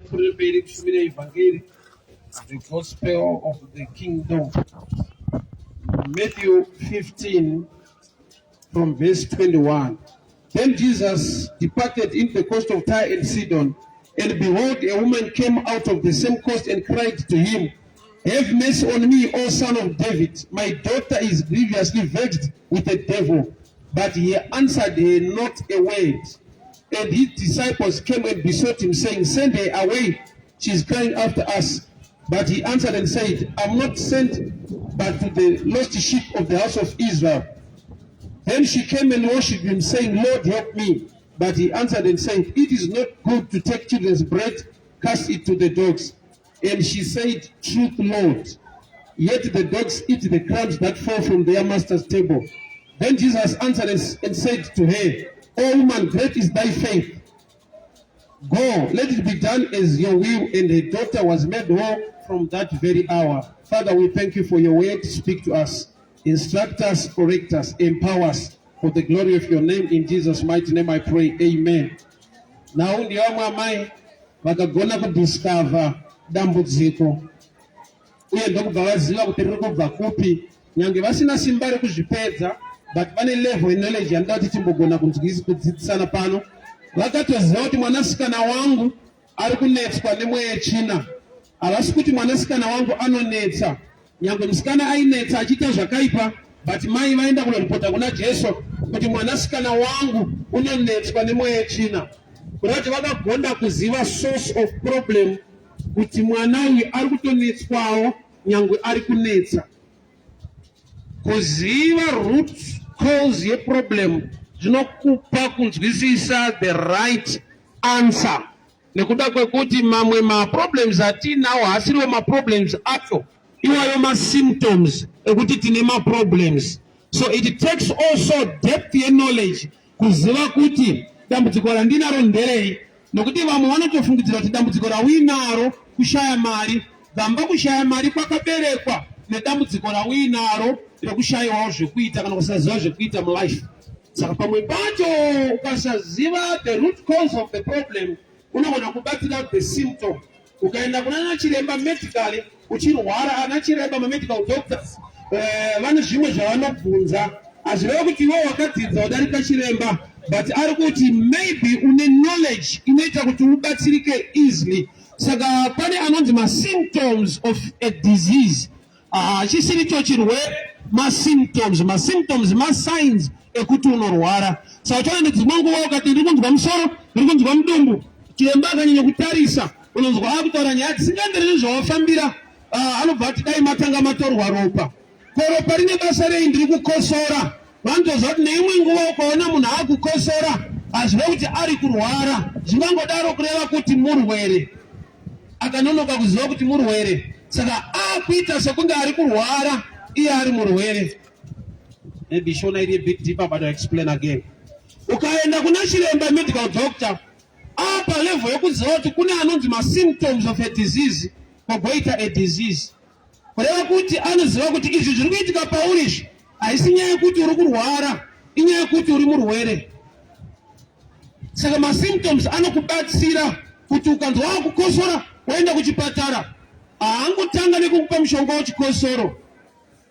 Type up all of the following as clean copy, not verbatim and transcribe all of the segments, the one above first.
Tipfuurire mberi kushumira evhangeri, the gospel of the kingdom. Matthew 15 from verse 21. Then Jesus departed in the coast of Tyre and Sidon, and behold, a woman came out of the same coast and cried to him, Have mercy on me, O son of David. My daughter is grievously vexed with a devil. But he answered her not a word. And his disciples came and besought him, saying, Send her away, she is crying after us. But he answered and said, I'm not sent but to the lost sheep of the house of Israel. Then she came and worshipped him, saying, Lord, help me. But he answered and said, It is not good to take children's bread, cast it to the dogs. And she said, Truth, Lord. Yet the dogs eat the crumbs that fall from their master's table. Then Jesus answered and said to her, O woman, great is thy faith. Go, let it be done as your will. And her daughter was made whole from that very hour. Father, we thank you for your word. Speak to us, instruct us, correct us, empower us for the glory of your name. In Jesus' mighty name I pray. Amen. Now ndiyo vamwe amai vakagona kudiscover dambudziko uye ndokubva vaziva kuti riri kubva kupi, nyange vasina simba rekuzvipedza, but vane level yeknowledge yanoda kuti timbogona kunzwisi kudzidzisana pano. Vakatoziva kuti mwanasikana wangu ari kunetswa nemweya yetsvina. Havasi kuti mwanasikana wangu anonetsa, nyange musikana ainetsa achiita zvakaipa, but mai vaenda kunoripota kuna Jesu kuti mwanasikana wangu unonetswa nemweya yetsvina, kuda kuti vakagona kuziva source of problem, kuti mwana uyu ari kutonetswawo nyange ari kunetsa. Kuziva root cause yeproblem zvinokupa kunzwisisa the right answer, nekuda kwekuti mamwe maproblems atiinawo haasiriwo maproblems acho iwayo, masymptoms ekuti tine maproblems. So it takes also depth yeknowledge kuziva kuti dambudziko randinaro nderei, nokuti vamwe vanotofungidzira kuti dambudziko rauinaro kushaya mari. Gamba kushaya mari kwakaberekwa nedambudziko rauinaro rekushayiwawo zvekuita kana kusaziva zvekuita mulife. Saka pamwe pacho ukasaziva the root cause of the problem, unogona kubatsira the symptom. Ukaenda kuna nachiremba medically uchirwara, ana chiremba, mamedical doctors, vane zvimwe zvavanobvunza. Hazvireva kuti iwe wakadzidza udarika chiremba, but ari kuti maybe une knowledge inoita kuti ubatsirike easily. Saka pane anonzi masymptoms of a disease. Hachisiricho chirwere, masymptoms. Masymptoms masigns ekuti unorwara. Saka uchaona nedzimwe nguva ukati ndiri kunzwa musoro, ndiri kunzwa mudumbu, chiremba akanyanya kutarisa, unonzwa akutaura nyaya dzisingaenderani nezvawafambira. Anobva ati dai matanga matorwa ropa. Ko ropa rine basa rei? Ndiri kukosora. Vanotoziva kuti neimwe nguva ukaona munhu akukosora, hazvive kuti ari kurwara, zvingangodaro kureva kuti murwere akanonoka kuziva kuti murwere, saka akuita sekunge ari kurwara iye ari murwere. Maybe Shona iri a bit deeper, but I'll explain again. Ukaenda kuna chiremba, medical doctor, apa level yekuziva kuti kune anonzi masymptoms of a disease, kogoita a disease, kureva kuti anoziva kuti izvi zviri kuitika pauri izvi haisi nyaya yekuti uri kurwara, inyaya yekuti uri murwere. Saka masymptoms anokubatsira kuti ukanzwa wakukosora, waenda kuchipatara, haangotanga nekukupa mushonga wechikosoro.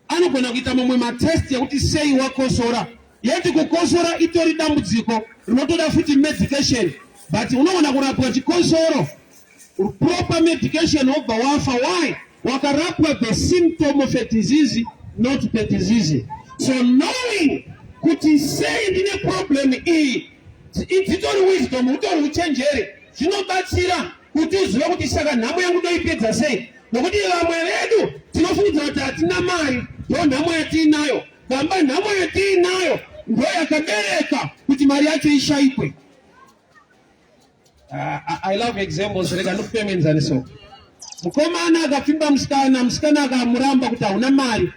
Anogona kuita mamwe matest ekuti sei wakosora. Yeti kukosora itori dambudziko rinotoda futi medication, but unogona kurapwa chikosoro, proper medication, wobva wafa. Why? Wakarapwa the symptom of a disease, not the disease. So knowing kuti sei ndine problem iyi, dzitori wisdom, utori uchenjeri, zvinobatsira kuti uzive kuti saka nhamo yangu ndoipedza sei, nokuti vamwe vedu tinofungidzira kuti hatina mari, ndo nhamo yatiinayo. Gamba nhamo yatiinayo ndo yakabereka kuti mari yacho ishayikwe. I love examples. Rega ndikupe muenzaniso. Mukomana akapfimba musikana, musikana akamuramba kuti hauna mari.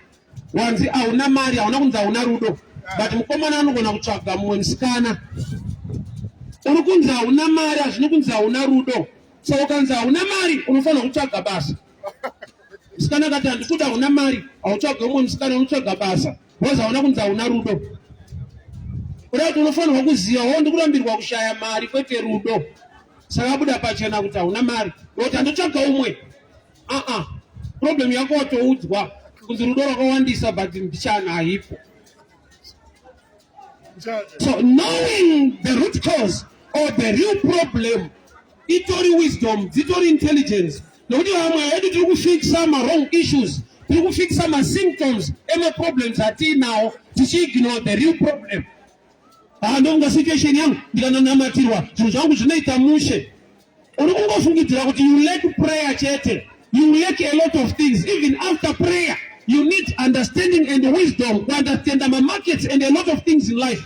Wanzi hauna mari, hauna kunzi hauna rudo, but mukomana anogona kutsvaga mumwe musikana. Uri kunzi hauna mari, hazvini kunzi hauna rudo. So ukanzi hauna mari, unofanira kutsvaga basa. Musikana akati handikuda, hauna mari, hautsvage umwe musikana, unotsvaga basa because hauna kunzi hauna rudo. Kuda kuti unofanirwa kuziva wo ndikurambirwa kushaya mari, kwete rudo. Saka abuda pachena kuti hauna mari, nokuti andotsvaga umwe. Aa, problem yako watoudzwa kunzi rudo rwakawandisa, but mbichana haipo. So knowing the root cause or the real problem itori wisdom, dzitori intelligence, nekuti vamwe vedu tiri kufixa mawrong issues, tiri kufixa masymptoms emaproblems atiinawo, tichiignore the real problem. Ndofunga situation yangu, ndikananamatirwa zvinhu zvangu zvinoita mushe. Uri kungofungidzira kuti you lack prayer chete. You lack a lot of things. Even after prayer you need understanding and wisdom kuunderstanda mamarkets and a lot of things in life.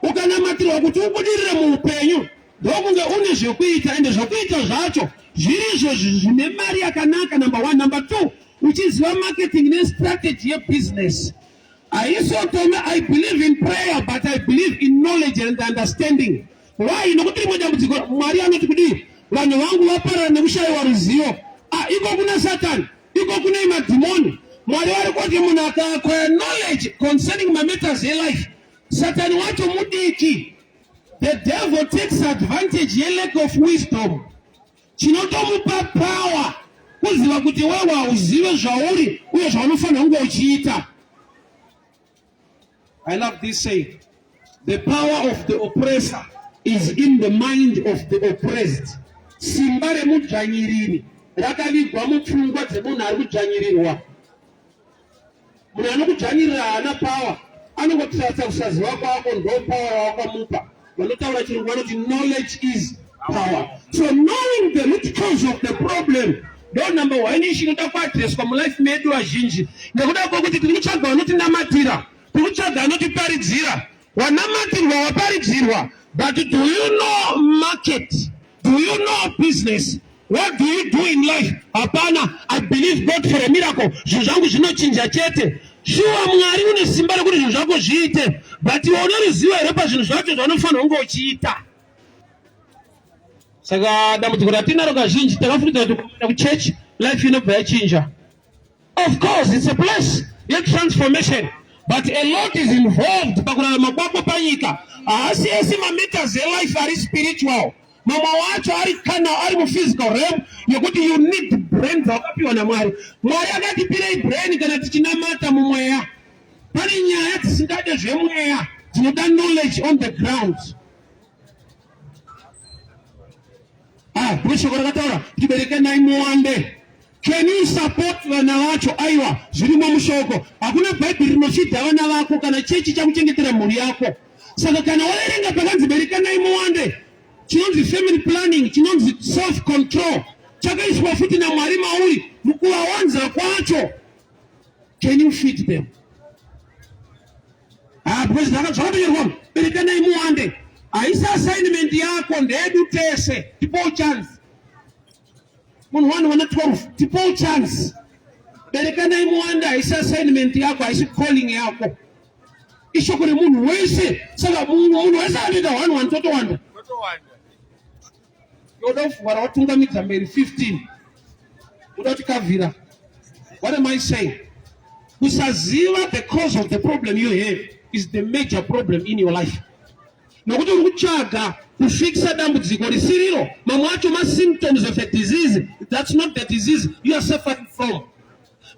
Ukanamatirwa kuti ubudirire muupenyu, ndokunge une zvekuita, ende zvekuita zvacho zvirizvo zvine mari yakanaka, number one. Number two, uchiziva marketing nestrategy yebusiness. Haisotome. I believe in prayer, but I believe in knowledge and understanding. Why? Nokuti rimwe dambudziko, Mwari anoti kudii? "Vanhu vangu vaparara nekushayiwa ruzivo." Ah, iko kuna Satani, iko kune madhimoni. Mwari vari kuti munhu akaacquire knowledge concerning mamatters elife, Satani wacho mudiki. The devil takes advantage yelack of wisdom. Chinotomupa power kuziva kuti wewe hauzive zvauri uye zvaunofanira kunge uchiita. I love this saying: "The power of the oppressor is in the mind of the oppressed." Simba remudzvanyiriri rakavigwa mupfungwa dzemunhu ari kudzvanyirirwa. Munhu anokudzvanyirira haana power, anongotiratsa kusaziva kwako, ndo power wawakamupa. Vanotaura Chirungu vanoti knowledge is power. So knowing the root cause of the problem ndo number one issue inoda kuaddresswa mulife medu vazhinji, nekuda kwekuti tiri kutsvaga vanotinamatira, tiri kutsvaga vanotiparidzira. Wanamatirwa, waparidzirwa, but do you know market? Do you know business? What do you do in life? Hapana. "I believe God for a miracle, zvinhu zvangu zvinochinja chete." Shuwa, Mwari une simba rekuti zvinhu zvako zviite, but iwe une ruzivo here pazvinhu zvacho zvaunofanira kunge uchiita? Saka dambudziko ratinaro kazhinji, takafungidzira kuti kuenda kuchechi life inobva yachinja. Of course it's a place yetransformation, but a lot is involved pakurarama kwako panyika. Haasi ese mamatters elife ari spiritual. Mamwe wacho ari kana ari muphysical realm, yekuti you need brain dzawakapiwa naMwari. Mwari akatipirei brain kana tichinamata mumweya? Pane nyaya dzisingade zvemweya, dzinoda knowledge on the ground. Ah, kune shoko rakataura kuti berekanai muwande. Can you support vana vacho? Aiwa, zvirimo mushoko. Hakuna Bhaibheri rinofidha vana vako kana chechi chakuchengetera mhuri yako. Saka kana waverenga pakanzi berekanai muwande, chinonzi family planning, chinonzi self control chakaiswa futi naMwari mauri. Mukuvawanza kwacho, can you feed them? Ah, because zvakatonyorwa berekanai muwande, haisi assignment yako, ndedu tese. Tipowo chance, munhu wani wana 12, tipowo chance. Berekanai muwande haisi assignment yako, haisi calling yako, ishoko remunhu wese. Saka munhu wese anoita one one, totowanda. Yoda kufungara watungamidza mberi 15, uda kuti kavhira. What am I saying? Kusaziva the cause of the problem you have is the major problem in your life, nokuti uri kutsvaga kufixa dambudziko risiriro. Mamwe acho masymptoms of a disease that's not the disease you are suffering from.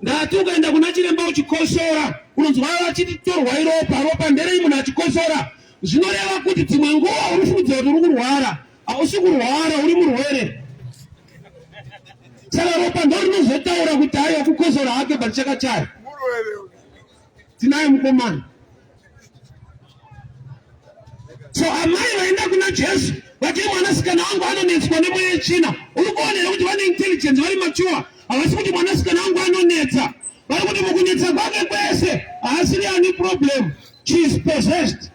Ndati ukaenda kuna chiremba uchikosora, unonzwa vachiti torwai ropa. Ropa nderei munhu achikosora? Zvinoreva kuti dzimwe nguva uri kufungidzira kuti uri kurwara, hausi kurwara, uri murwere. Saka ropa ndo rinozotaura kuti aiwa, kukosora hake, but chakachaya tinaye mukomana. So amai vaenda kuna Jesu vati, "Mwanasikana wangu anonetswa nemweya yetsvina." Uri kuona here kuti vane intelligence, vari mature? Havasi kuti mwanasikana wangu anonetsa, vari kuti mukunetsa kwake kwese haasiri ani problem, she is possessed.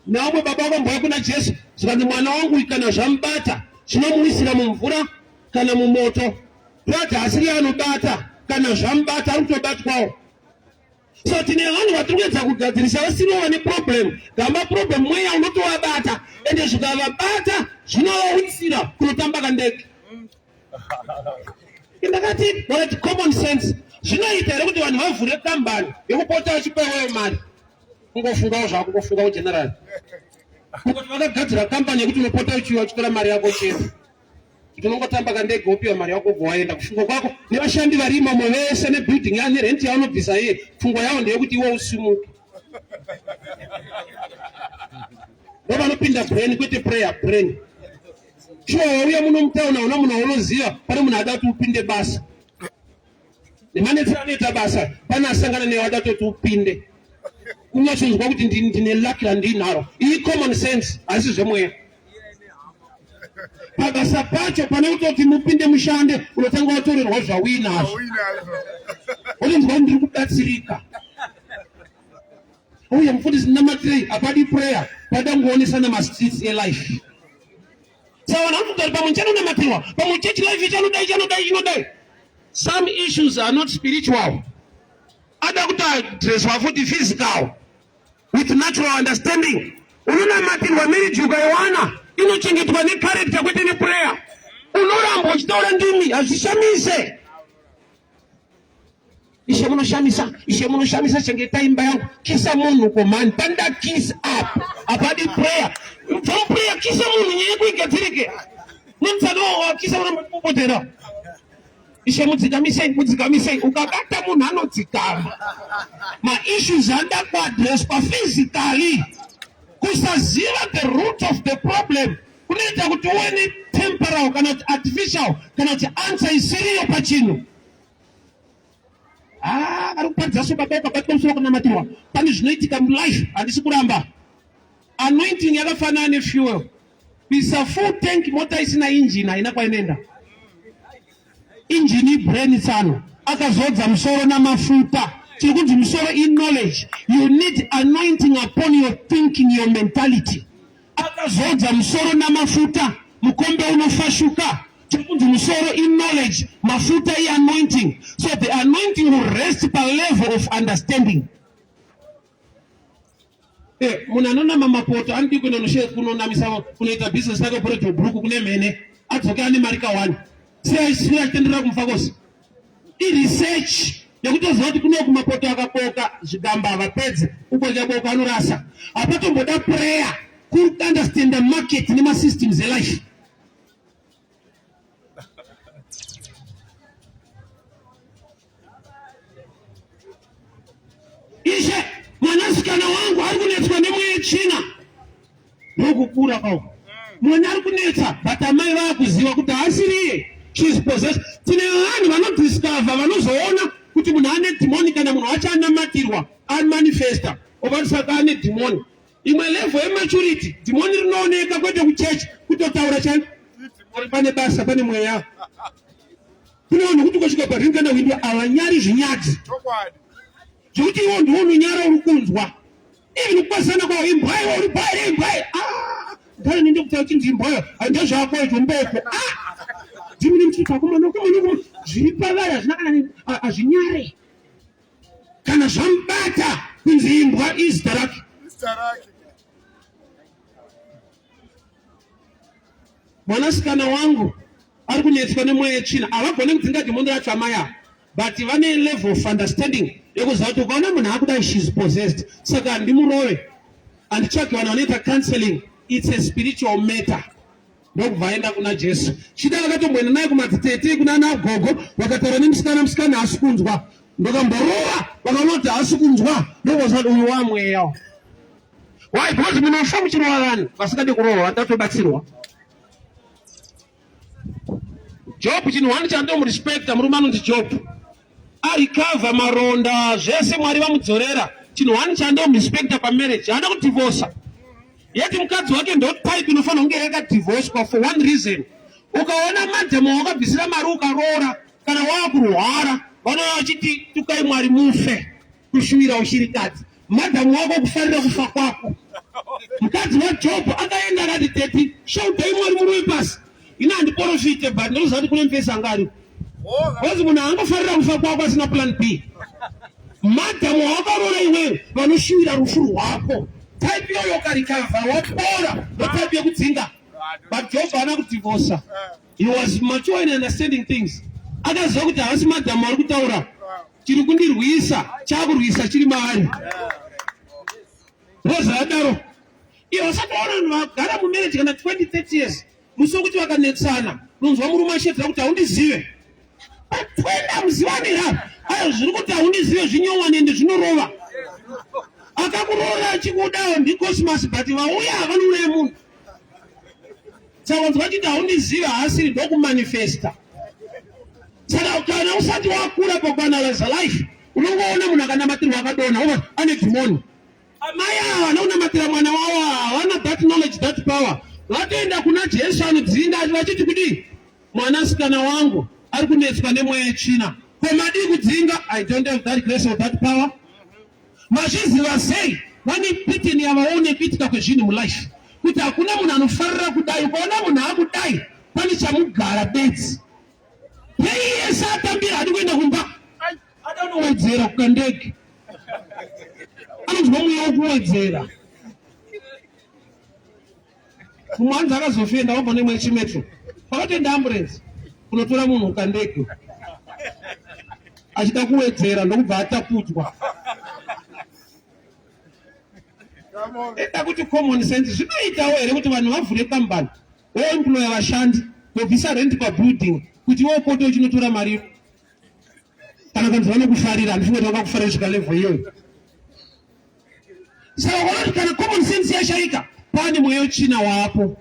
Naumwe baba vakambouya kuna Jesu, zvikanzi, "Mwana wangu kana zvamubata zvinomuwisira mumvura kana mumoto." Toti hasiri anobata, kana zvamubata ari kutobatwawo. So tine vanhu vatiri kuedza kugadzirisa vasiriwo vane problem. Gamba problem mweya unotovabata, ende zvikavabata zvinovawisira kunotamba kandege. Ndakati vakati common sense, zvinoita here kuti vanhu vavhure kambani yekupota vachipa iweyo mari? Kungofungawo zvako, kungofungawo general. Kungoti vakagadzira kampani yekuti unopota uchiuya uchitora mari yako chete. Kuti unongotamba kandege wopiwa mari yako wobva waenda. Kufunga kwako nevashandi vari imomo vese nebuilding ya nerent yaunobvisa iye, pfungwa yawo ndeyekuti iwe usimuke. Ndovanopinda brain kwete prayer brain. Shuwa wauya muno mutown hauna munhu waunoziva, pane munhu ada kuti upinde basa. Nemanetsero anoita basa, pane asangana newe ada kutoti upinde. Unyatsonzwa kuti ndine luck randinaro. Iyi common sense, haisi zvemweya. Pabasa pacho pane kutoti mupinde mushande, unotanga watorerwa zvauinazvo. Wotonzwa kuti ndiri kubatsirika. Uye mufundisi namatirei, hapadi prayer, pada kungowonesana mastreets elife. Saka vanhu vanofunga kuti pamwe chanonamatirwa, pamwe church life ichanodai, ichanodai, inodai. Some issues are not spiritual. Ada kuti addresswa futi physical with natural understanding. Unonamatirwa marriage ukaiwana inochengetwa necharacter kwete neprayer. Unoramba uchitaura ndimi hazvishamise. Ishe munoshamisa, Ishe munoshamisa, chengetai imba yangu. Kisa munhu komani, panoda kiss up, hapadi prayer. From prayer kisa munhu nyaya yako igadzirike. Nemutsana wakisa unopopotera. Ishe mudzikamisei, mudzikamisei. Ukabata munhu anodzikama. Ma issues anoda kuaddresswa physically. Kusaziva the root of the problem kunoita kuti uve netemporal kana kuti artificial kana kuti answer isiriyo pachinhu. Ah, vari kuparidza so baba ukabatwa musoro kunamatirwa pane zvinoitika mulife handisi kuramba. Anointing yakafanana nefuel, kuisa full tank mota isina engine haina kwainoenda. Engine ibrain tsano akazodza musoro namafuta. Chiri kunzi musoro iknowledge. You need anointing upon your thinking, your mentality. Akazodza musoro namafuta, mukombe unofashuka. Chiri kunzi musoro iknowledge, mafuta ianointing. So the anointing will rest pa level of understanding. Munhu anonama mapoto anodi kunonamisa kunoita business rake kuredio brook kune mhene adzoke ane mari kawani. Sei achiswera achitenderera kumufakosi? Iresearch yekutoziva kuti kuno kumapoto akaboka zvigamba havapedze, uko rikaboka anorasa. Hapatomboda prayer kuunderstand the market nemasystems elife. Ishe, mwanasikana wangu ari kunetswa nemweya yetsvina. Ndokukura kwavo. Mwana ari kunetsa, but amai vakuziva kuti haasiriye. She is possessed. Tine vanhu vanodiscover, vanozoona kuti munhu ane dhimoni kana munhu wacho anamatirwa, amanifesta, obva saka ane dhimoni. Imwe level yematurity, dhimoni rinooneka kwete kuchechi, kutotaura chaiko. Pane basa, pane mweya. Kune vanhu kuti ukasvika paring kana window havanyari zvinyadzi. Zvekuti iwo ndiwo unonyara uri kunzwa. Even kukwazana kwavo imbwa iwe uri bwa here imbwa. Ah, ndani nende kutaura chinzi imbwa iyo. Ndezvako izvo mboko. Ah! Ndimi nemuchiti akomana akomana akomana. Zviri pavari hazvina kana hazvinyare. Kana zvamubata kunzi imbwa izita rake. Izita rake. Mwanasikana wangu ari kunetswa nemweya yetsvina. Havagone kudzinga dhimoni racho amai ava. But vane level of understanding yekuziva kuti ukaona munhu akudai she is possessed. Saka handimurove. Handitsvage vanhu vanoita counseling. It's a spiritual matter. Ndokubva aenda kuna Jesu. Chida vakatomboenda naye kumadzitete kuna ana gogo vakataura nemusikana, musikana haasi kunzwa. Ndokamborova vakaona kuti haasi kunzwa. Ndokuziva kuti uyu wamweya. Why? Because munofa muchirova vanhu vasingade kurohwa vanotobatsirwa. Job chinhu one chandomurespecta murume anonzi Job. Arikavha maronda zvese Mwari vamudzorera. Chinhu one chandomurespecta pamarriage haana kudivorsa. Yeti mukadzi wake ndo type inofanira kunge yakadivorcwa for one reason. Ukaona madam wakabvisira mari ukaroora kana waakurwara vanouya vachiti tukai Mwari mufe. Kushuvira ushirikadzi madhamu wako kufarira kufa kwako. Mukadzi waJobho akaenda akati teti shaudai Mwari murume pasi. Ini handiporofite but ndinoziva kuti kune mufesi anga ariko. Because munhu angofarira kufa kwako asina plan B. Madhamu wakaroora iwewe vanoshuvira rufu rwako. Type iyoyo ukarikavha wapora ndo type yekudzinga. But Job haana kudivorsa. He was mature in understanding things. Akaziva kuti haasi madhamu ari kutaura. Chiri kundirwisa, chakurwisa chiri maari. Ndozvadaro. Iwe usati waona vanhu vagara mumarriage kana 20 30 years, musi wekuti vakanetsana, unonzwa murume achishedzera kuti haundizive. But 20 hamuzivani here? Ayo zviri kuti haundizive zvinyowani ende zvinorova. Akakuroora achikudawo ndiCosmas but vauya vanouraya munhu. Saka wanzwa achiti haundizive haasiri ndokumanifesta. Saka kana usati wakura pakuanalyza life, unongoona munhu akanamatirwa akadonha, wobva ane dhimoni. Amai ava vanonamatira mwana wavo havana that knowledge that power. Vatoenda kuna Jesu anodzinga vachiti kudii? Mwanasikana wangu ari kunetswa nemweya yetsvina. Ko madii kudzinga? I don't have that grace or that power. Mazviziva sei? Vane pattern yavaone kuitika kwezvinhu mulife kuti hakuna munhu anofarira kudai. Ukaona munhu akudai pane chamugara bedzi. Pei yese atambira hadi kuenda kumba. Adanowedzera kukandege. Anonzwa mweya wekuwedzera. Mumwe hanzi akazofenda wabva nemwe chimetro. Pakatoenda ambulance kunotora munhu kukandege. Achida kuwedzera ndokubva atapudzwa. Enda kuti common sense zvinoitawo here kuti vanhu vavhure kambani woemploya vashandi wobvisa rent pabuilding kuti iwe upote uchinotora mari kana kanzi vanokufarira handifunge kuti vakakufarira kusvika level iyoyo saka ukaona kuti kana common sense yashaika pane mweya wetsvina waapo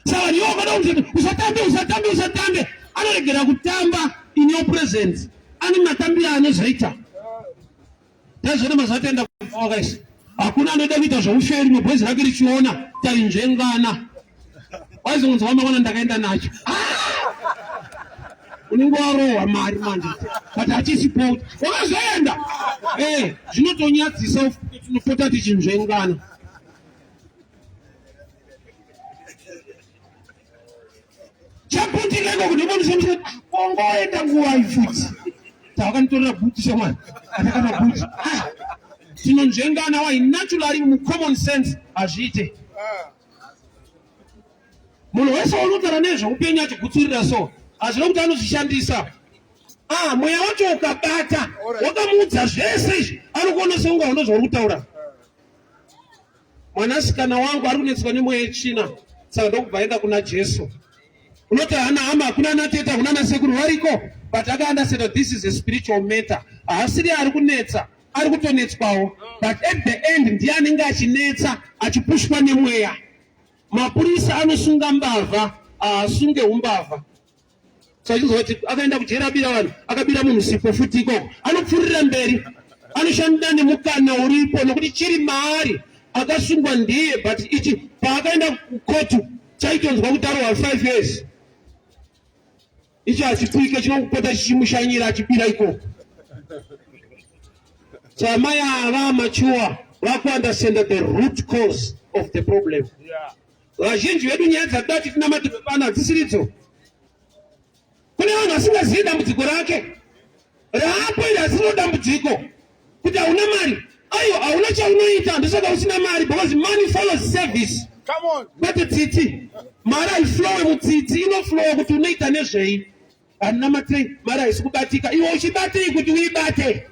saka iwe ukada kuti usatambe usatambe usatambe anoregera kutamba in your presence ane matambiro anozoita Tazviona mazuva ataenda kufa guys. Hakuna anoda kuita zveuferi mabhozi rake richiona tainzvengana. Waizongonzwa mangwana ndakaenda nacho. Ah! Unenge warohwa mari manje. But hachisipo. Wakazoenda. Eh, zvinotonyadzisa tinopota tichinzvengana. Chaputireko kuti unonishamisa kongoenda nguvai futi. Tawakanditorera bhuti shamwari. Atakana bhuti. Ah, tinonzvengana why naturally mu common sense hazviite. Munhu wese unotaura nezveupenyu achigutsurira so hazvina kuti anozvishandisa. Ah, mweya wacho ukabata wakamuudza zvese izvi anokuona seunga unozvauri kutaura. Mwanasikana wangu ari kunetswa nemweya yetsvina, saka ndokubva aenda kuna Jesu. Unoti hana hama, hakuna ana tete, hakuna ana sekuru variko, but akaunderstand this is a spiritual matter. Haasiri ari kunetsa, ari kutonetswawo, but at the end ndiye anenge achinetsa achipushwa nemweya. Mapurisa anosunga mbavha, haasunge umbavha. Sachinzwa kuti akaenda kujeri abira vanhu, akabira munhu sipo futi ikoko, anopfuurira mberi, anoshanda nemukana uripo nokuti chiri maari akasungwa ndiye, but ichi paakaenda kukotu chaitonzwa kuti arohwa 5 years icho hachipike chinongopota chichimushanyira achibira ikoko. So amai ava machuwa vakuunderstanda the root cause of the problem. Vazhinji vedu nyaya dzatida kuti tinamatirwe pano hadzisiridzo. Kune vanhu vasingazivi dambudziko rake raapo iri hasiro dambudziko kuti hauna mari. Aiwa, hauna chaunoita, ndosaka usina mari because money follows service. Kwete tsitsi. Mari haiflowe mutsitsi, inoflowa kuti unoita nezvei. Handinamatirei, mari haisi kubatika. Iwe uchibatei kuti uibate?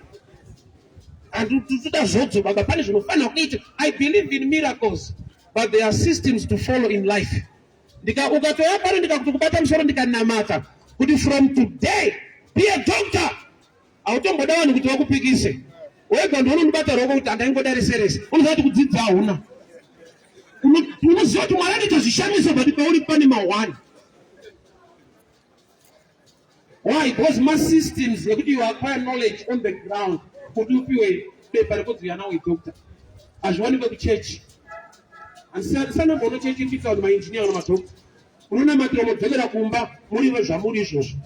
Handitoda zodzo baba, pane zvinofanira kuita. I believe in miracles, but there are systems to follow in life. Ndika ukatouya pano ndikakuti kubata musoro ndikanamata kuti from today be a doctor. Hautomboda vanhu kuti vakupikise. Wega ndiwe unondibata ruoko kuti handaingoda rese rese. Unoziva kuti kudzidza hauna. Unoziva kuti Mwari anoita zvishamiso but pauri pane mahwani. Why? Because ma systems yekuti you acquire knowledge on the ground kuti upiwe pepa rekunzi you are now a doctor. Hazviwanikwe kuchechi. Handisanomboona chechi iri kuitira vanhu maengineer kana madoctor. Unonamatira unodzokera kumba muri vezvamuri izvozvo.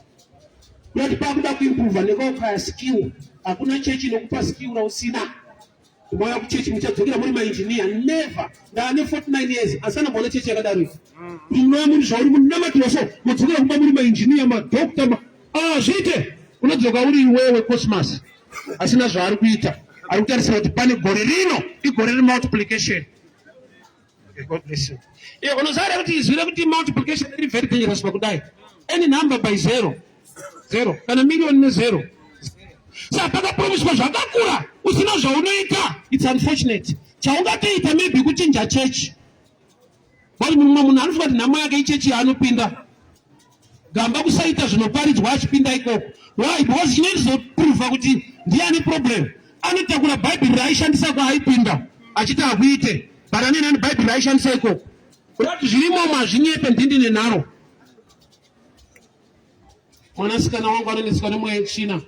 Kunati pakuda kuimprova nekuacquire skill, hakuna chechi inokupa skill rausina. Mauya kuchechi muchadzokera muri maengineer. Never. Ndaane 49 years asi anamboona chechi yakadaro iyi. Kuti munouya muri zvauri munamatirwa so modzokera kumba muri maengineer, madoctor, ma... Ah, zviite. Unodzoka uri iwewe Cosmas asina zvaari kuita. Ari kutarisira kuti pane gore rino igore remultiplication. Okay, God bless you. Iye unoziva here kuti izwi rekuti multiplication riri very dangerous pakudai. Any number by zero. Zero. Kana million ne zero. Saka pakapromiswa zvakakura usina zvaunoita. It's unfortunate. Chaungatoita maybe kuchinja chechi. Because mumwe munhu anofunga kuti nhamo yake ichechi yaanopinda. Gamba kusaita zvinoparidzwa achipinda ikoko. Why? Because chinozoprova kuti ndiye ane problem. Anotakura Bhaibheri raaishandisa kwaaipinda achiti hakuite, but anene ane Bhaibheri raaishandisa ikoko. Kuda kuti zvirimomo hazvinyepe, ndindine nharo. Mwanasikana wangu anonetswa nemweya yetsvina.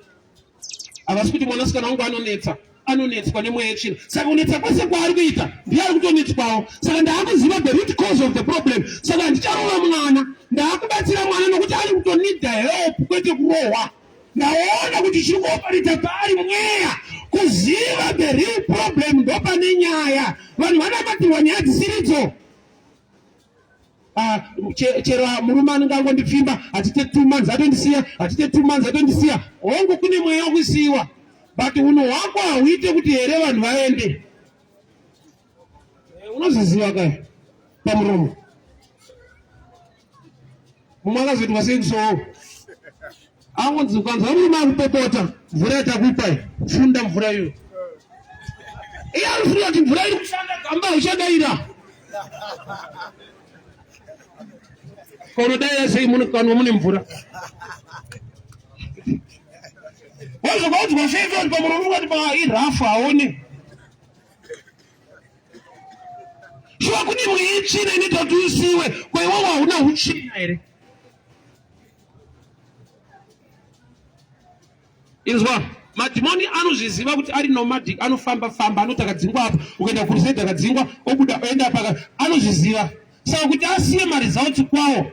Havasi kuti mwanasikana wangu anonetsa, anonetswa nemweya yetsvina. Saka kunetsa kwese kwaari kuita ndiye ari kutonetswawo. Saka ndaakuziva the root cause of the problem. Saka handicharova mwana, ndaakubatsira mwana nokuti ari kutonida help kwete kurohwa. Ndaona kuti chiri kuoparita paari mweya. Kuziva the real problem ndopane nyaya. Vanhu vanamatirwa nyaya dzisiridzo. Ah, chero murume anenge angondipfimba hatite 2 months atondisiya, hatite 2 months atondisiya. Hongu, kune mweya wekusiyiwa, but unhu hwako hauite kuti here vanhu vaende. Unoziziva kaya pamuromo. Mumwe akazoitwa sei kusowo, angonzi ukanzwa murume akupopota, "Mvura yatakupai, funda mvura iyo." Iye anofunga kuti mvura iri kushanda. Gamba, uchadaira kaunodaira sei mukanwa mune mvura? Wazokaudzwa fefe kuti pamuromo ukati pa irafu haone. Shuwa kune mweya yetsvina inoita kuti usiwe. Kwaiwawo hauna utsvina here? Inzwa, madhimoni anozviziva kuti ari nomadic, anofamba famba, anoti akadzingwa apa, ukaenda kurusaid akadzingwa, obuda oenda paka. Anozviziva. Saka kuti asiye maresults kwawo,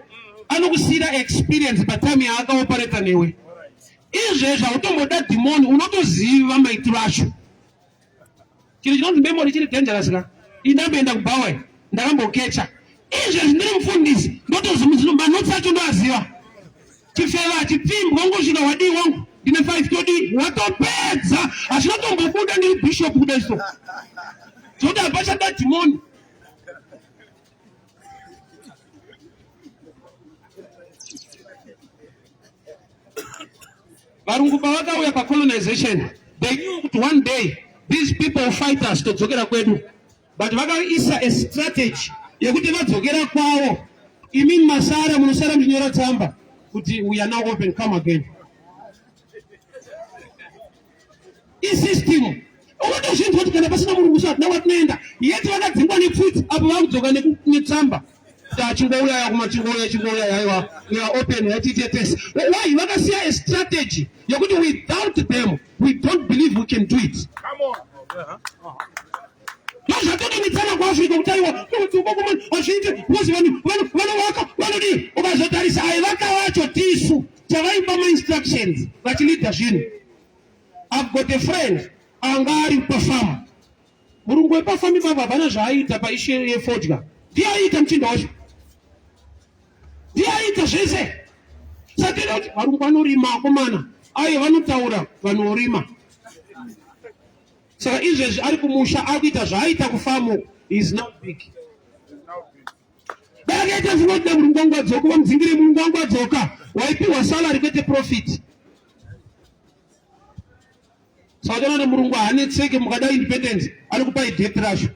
anokusiyira experience patime yaakaopareta newe. Izvezvi hautomboda dhimoni, unotoziva maitiro acho. Chinhu chinonzi memory chiri dangerous ka. Indamboenda kubhawa, ndakambokecha. Izvezvi ndiri mufundisi, ndotoziva manotsi acho, ndoaziva. Chifeva hachipfimbwa, ungosvika, "Wadii wangu?" "Ndine 5." "Todii?" Watopedza, hazvina tombobuda. Ndiri bishop kudai, so zvokuti hapachada dhimoni. Varungu pavakauya pacolonization, they knew kuti one day these people will fight us, todzokera kwedu, but vakaisa a strategy yekuti vadzokera kwavo, imi masara munosara muchinyora tsamba kuti, "We are now open, come again." Isystem unotozvinzwa kuti kana pasina murungu so hatina kwatinoenda. Yeti vakadzingwa nepfuti apo, vakudzoka netsamba, "Chingouya kuma, chingouya, chingouya. Haiwa, we are open, yatiite tese." Why? Vakasiya a strategy yekuti without them we don't believe we can do it. Ndozvatodinitsana kuAfrica kuti aiwa, hazviite because vanhu vanovaka, vanodii. Ukazotarisa, aivaka vacho tisu tavaipa mainstructions vachilidha zvinhu. I've got a friend anga ari pafamu. Murungu wepafamu ipapo hapana zvaaiita paissue yefodya, ndiye aiita muchinda wacho, ndiye aiita zvese. Satenda kuti varungu vanorima, akomana aye vanotaura, vanorima. Saka izvezvi ari kumusha, akuita zvaaita kufamu, is now big. Dai akaita zvinoti murungu wangu adzoka, vamudzingire, murungu wangu adzoka, waipiwa salary kwete profit. Saka uchaona kuti murungu haanetseke. Mukada independence, anokupai date racho,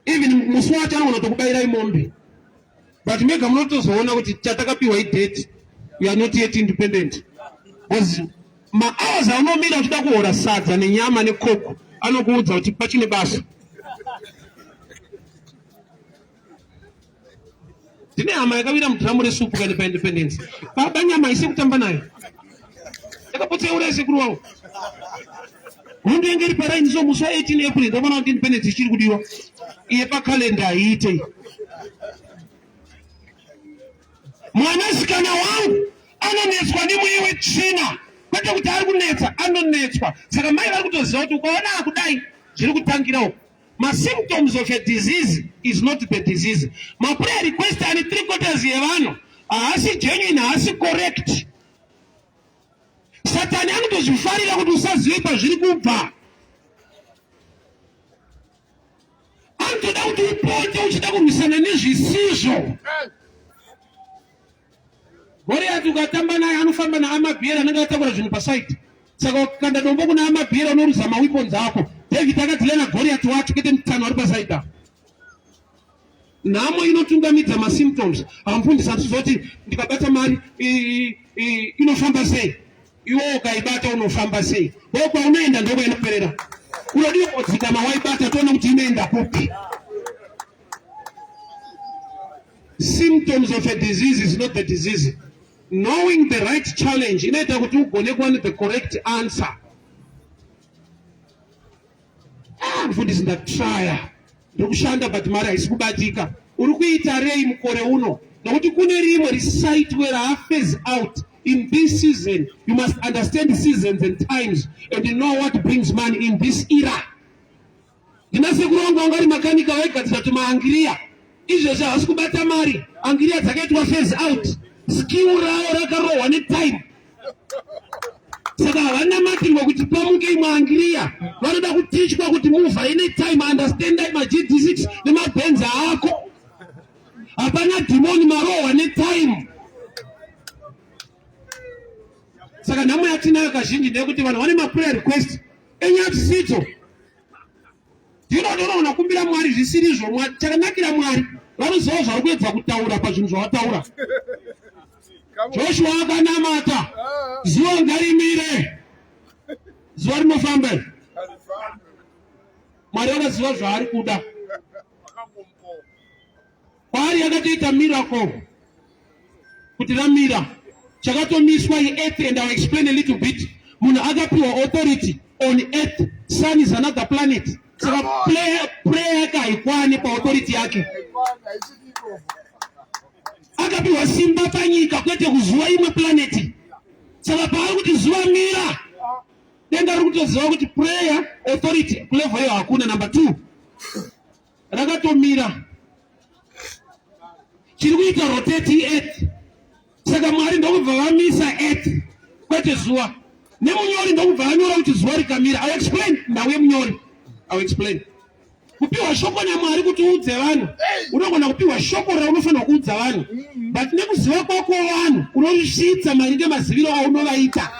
even musi wacho anogona kutokubayirai mombe, but mega munotozoona kuti chatakapiwa idate, we are not yet independent, because mahours aunomira uchida kuhora sadza nenyama nekoko anokuudza kuti pachine basa. Ndine hama yakawira mudhiramu resupu kani paindependence. Baba, nyama haisi kutamba nayo, yakapotseura sekuru wangu. Hondo yange iri paraini, so musi wa18 April ndakaona kuti independence ichiri kudiwa, iye pakalenda haiitei. Mwanasikana wangu anonetswa nemweya wetsvina, kwete kuti ari kunetsa, anonetswa. Saka mai vari kutoziva kuti ukaona akudai, zviri kutangira uku. Masymptoms of a disease is not the disease. Maprayer request ane three quarters yevanhu haasi genuine, haasi correct. Satani anotozvifarira kuti usazive pazviri kubva. Anotoda kuti upote uchida kurwisana nezvisizvo. Goriati ukatamba naye, anofamba naamabhieri anenge atakura zvinhu pasaidi. Saka ukakanda dombo kuna amabhieri, unoruza maweapons ako. David akadeala naGoliath wacho, kwete mutano ari pasaida. Nhamo inotungamidza masymptoms. Hamufundisi hatizoti ndikabata mari inofamba sei? Iwe ukaibata unofamba sei? Ko kwaunoenda ndokwainoperera. Unodiwa kudzikama waibata toona kuti inoenda kupi. Symptoms of a disease is not the disease. Knowing the right challenge inoita kuti ugone kuwana the correct answer. Ah, mufundisi ndatraya ndiri kushanda but mari haisi kubatika. Uri kuita rei mukore uno? Nokuti kune rimwe risaitwe raaphase out in this season. You must understand seasons and times and know what brings money in this era. Ndina sekuru vangu vanga vari makanika vaigadzira tumaangiriya. Izvezvi havasi kubata mari. Angiriya dzakaitwa phase out. Skill ravo rakarohwa netime. Saka havanamatirwe kuti pamuke imwe angiriya. Vanoda kutichwa kuti move any time, understand maGD6 nemabenzi ako. Hapana dhimoni marohwa netime. Saka nhamo yatinayo kazhinji ndeyekuti vanhu vane maprayer request enyatisidzo. Ndinoona kumbira Mwari zvisiri izvo. Mwari chakanakira Mwari vanoziva zvavari kuedza kutaura pazvinhu zvavataura. Joshua akanamata, zuva ngarimire, zuva rinofamba. Mwari vakaziva zvaari kuda. Kwaari yakatoita miracle kuti ramira. Chakatomiswa iearth and I'll explain a little bit. Munhu akapiwa authority on earth, sun is another planet. Saka prayer yake haikwani paauthority yake. Akapiwa simba panyika kwete kuzuva imwe planet. Saka paari kuti zuva mira, denga riri kutoziva kuti prayer authority kulevel iyo hakuna. Number 2, rakatomira chiri kuita rotate earth. Saka Mwari ndokubva vamisa earth kwete zuva. Nemunyori ndokubva anyora kuti zuva rikamira. I explain nhau yemunyori. I explain. Kupiwa shoko naMwari kuti uudze vanhu, unogona kupiwa shoko raunofanira kuudza vanhu, but nekuziva kwako vanhu unorisvitsa maringe maziviro aunovaita.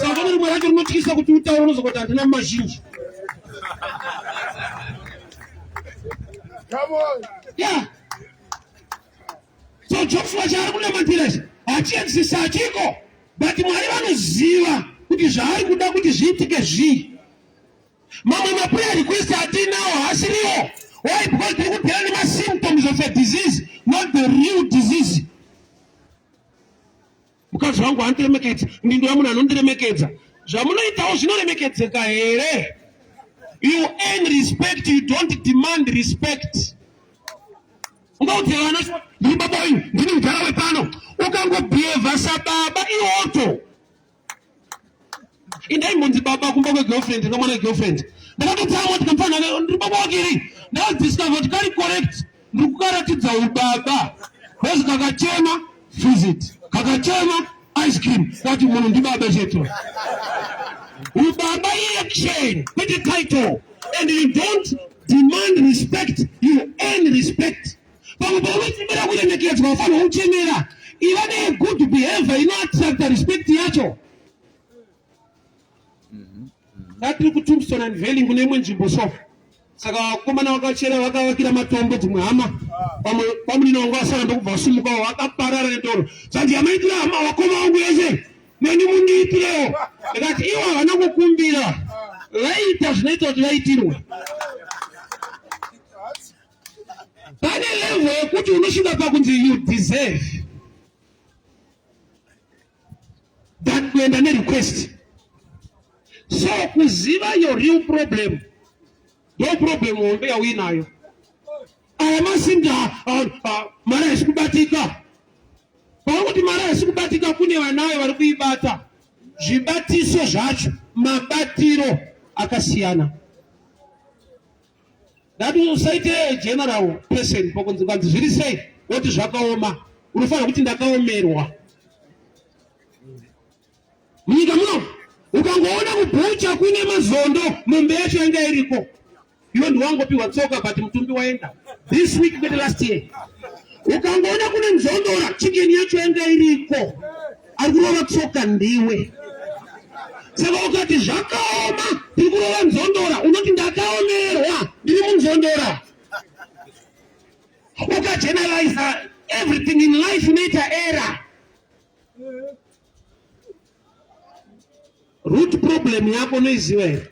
Saka pane rimwe racho rinotyisa kuti utaure, unozongoti handina mazhinji. Come on. Yeah. So Joshua chaari kunamatira ichi hachiexista hachiko, but Mwari vanoziva kuti zvaari kuda kuti zviitike zvii. Mamwe maprayer request atinawo haasiriwo. Why? Because tiri kudeala nemasymptoms of a disease, not the real disease. Mukadzi wangu andiremekedza, ndindoya munhu anondiremekedza. Zvamunoitawo zvinoremekedzeka here? You earn respect, you don't demand respect. Ungaudze vana ndiri baba wenyu, ndini mudhara wepano. Ukangobhehevha sababa iwoto. Indaimbonzi baba kumba kwegirlfriend, ndingamwana girlfriend. Ndakatotsamwa kuti kamfana ndiri baba wake here? Ndakadiscover kuti kari correct. Ndiri kukaratidza ubaba. Because kakachema visit, kakachema ice cream, kati munhu ndibaba chete. Ubaba iaction, kwete title. And you don't demand respect, you earn respect. Pamwe paunochemera kuremekedzwa, ufanira kuchemera. Iva negood behavior inoattracta respect yacho. Ndatiri kuTombstone Unveiling kune imwe nzvimbo so. Saka vakomana vakachera vakavakira matombo dzimwe hama. Pamwe pamunina wangu asara ndokubva vasumukawo vakaparara nedoro. Zvanzi yamaitira hama vakoma vangu vese neni mundiitirewo. Ndikati ivo havana kukumbira. Vaita zvinoita kuti vaitirwe. Pane level yekuti unosvika pakunzi you deserve than kuenda nerequest. So kuziva your real problem ndo problem hombe yauinayo. Aya masinda mari haisi kubatika. Pakuti mari haisi kubatika kune vanayo vari kuibata. Zvibatiso zvacho mabatiro akasiyana. Ndati usaite general person pakunzi kwanzi zviri sei woti zvakaoma. Unofanira kuti ndakaomerwa. Munyika muno ukangoona kubhucha kune mazondo, mombe yacho yanga iriko. Iwe ndiwangopiwa tsoka but mutumbi waenda this week kwete last year. Ukangoona kune nzondora, chicken yacho yanga iriko. Ari kurova tsoka ndiwe. Saka ukati zvakaoma, tiri kurova nzondora, unoti ndakaomerwa, ndiri munzondora. Ukageneraliza everything in life unoita error. Root problem yako unoiziva here?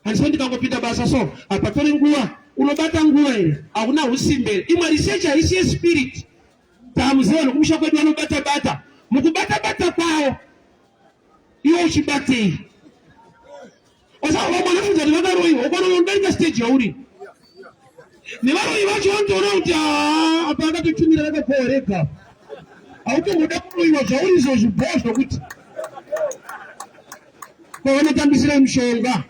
Handisvo ndikangopinda basa so hapatori nguva, unobata nguva here? Hakuna husimbe. Imwe research haisi yespirit. Tamuziva nokumusha kwedu vanobata bata. Mukubata bata kwavo iwe uchibatei? Osaka vamwe vanofunza kuti vakaroyiwa, ukona unodarika stage yauri. Nevaroyi vacho vanotoona kuti haa apa akatotumira rakapuwa rega. Hautomboda kuroyiwa zvauri izvo zvibhoo zvokuti kwavanotambisira mishonga.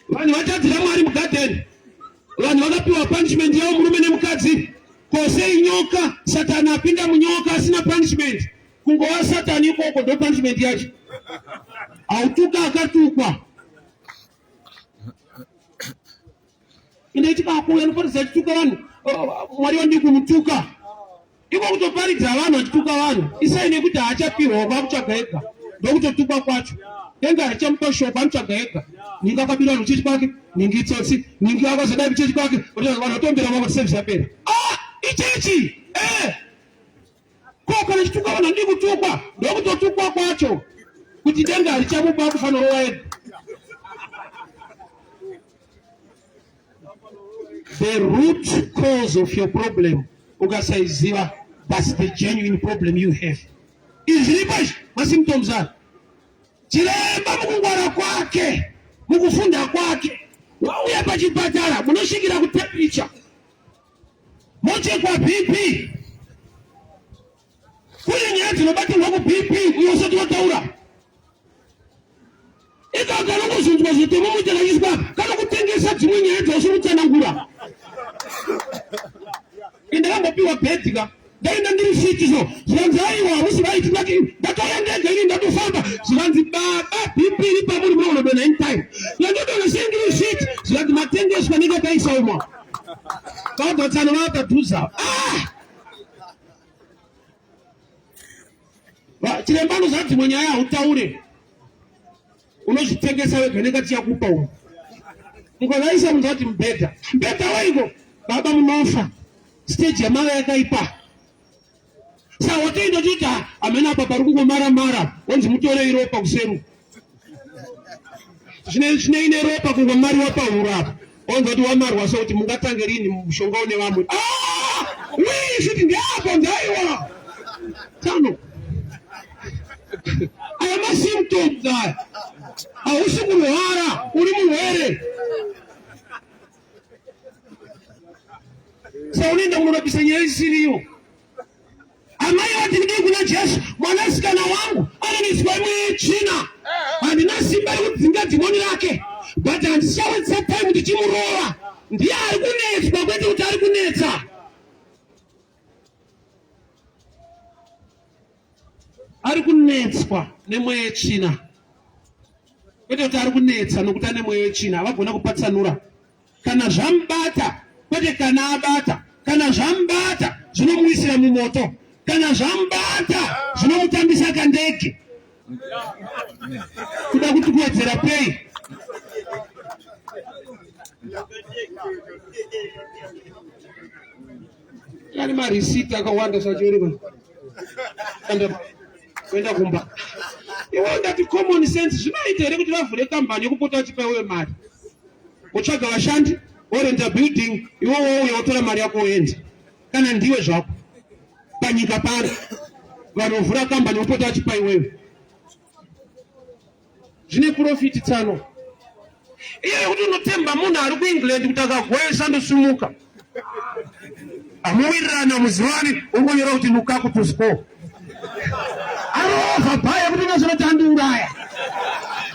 Vanhu vatadzira Mwari mugadheni. Vanhu vakapiwa punishment yavo murume nemukadzi. Ko sei nyoka satani apinda munyoka asina punishment? Kungova satani ikoko ndo punishment yacho. Hautuka akatukwa. Inoitika akuuya anoparidza achituka vanhu. Mwari wandii kumutuka. Iko kutoparidza vanhu achituka vanhu. Isai nekuti haachapihwa kwakutsvaga ega. Ndokutotukwa kwacho. Denga harichamupa shoko anotsvaga ega. Ningi akabira vanhu kuchechi kwake, ningi itsotsi, ningi akazodai kuchechi kwake. Vanhu vatombera vako kuti service yapera. Ah, ichechi! Eh! Ko kana chituka vanhu handii kutukwa, ndokutotukwa kwacho. Kuti denga harichamupa akufanira rowa ega. The root cause of your problem ukasaiziva, that's the genuine problem you have. Izvi zviripo izvi masymptoms ayo. Chiremba mukungwara kwake, mukufunda kwake, wauya pachipatara munosvikira kutemperature, mochekwa BP. Kune nyaya dzinobatirwa kuBP uyo usati wataura. Ika kanongozunzwa zvitemo muchakachiswa kanokutengesa dzimwe nyaya dzausiri kutsanangura. Indakambopiwa bhedhi ka ndaenda ndiri fiti so zvikanzi aiwa hamusi vaiti ndati ndakauya ndega ini ndatofamba zvikanzi baba BP iri pamuri munonodonha in time ndandodonha sei ndiri fiti zvikanzi matengeswa nenge kaisa umwa vadotsano vakaduza ah! Chiremba anoziva dzimwe nyaya hautaure, unozvitengesa wega nenge tichakupa umu. Mukavaisa munhu ati mubhedha, mubhedha waiko baba munofa, stage yamava yakaipa. Saka watoenda uchiti hamena apa pari kungomara mara, wonzi mutorei ropa kuseru. Zvinei neropa kungomariwa pahuro apa. Onzi kuti wamarwa so kuti mungatange rini mushonga une vamwe. Ah! Wii shiti ndeapo ndaiwa. Tano. Aya masymptoms aya. Hausi kurwara, uri murwere. Sa unoenda kunorapisa nyaya isiriyo. Amai vati ndii kuna Jesu, mwanasikana wangu anoniswa mwechina, handina simba rekudzinga dhimoni rake, but handichawedzesa time ndichimurova. Ndiye ari kunetswa, kwete kuti ari kunetsa. Ari kunetswa nemweya yetsvina, kwete kuti ari kunetsa nokuti ane mweya wetsvina. Havagona kupatsanura kana zvamubata kwete kana abata kana zvamubata zvinomuwisira mumoto kana zvamubata zvinomutambisa kandege kuda kuti kuwedzera pei yani marisiti akawanda sachivereka kuenda kumba iwe ndati common sense zvinoita here kuti vavhure kambani yekupota vachipa iwewe mari wotsvaga vashandi worenta building iwe wouya wotora mari yako woenda kana ndiwe zvako panyika pano vanhu vovhura kambani vopota vachipa iwewe zvine profiti tsano iye yekuti unotemba munhu ari kuengland kuti akagoesa ndosumuka hamuwirirani hamuzivani ungonyora kuti lukaku to score arovha bhaya kuti unozonoti andiuraya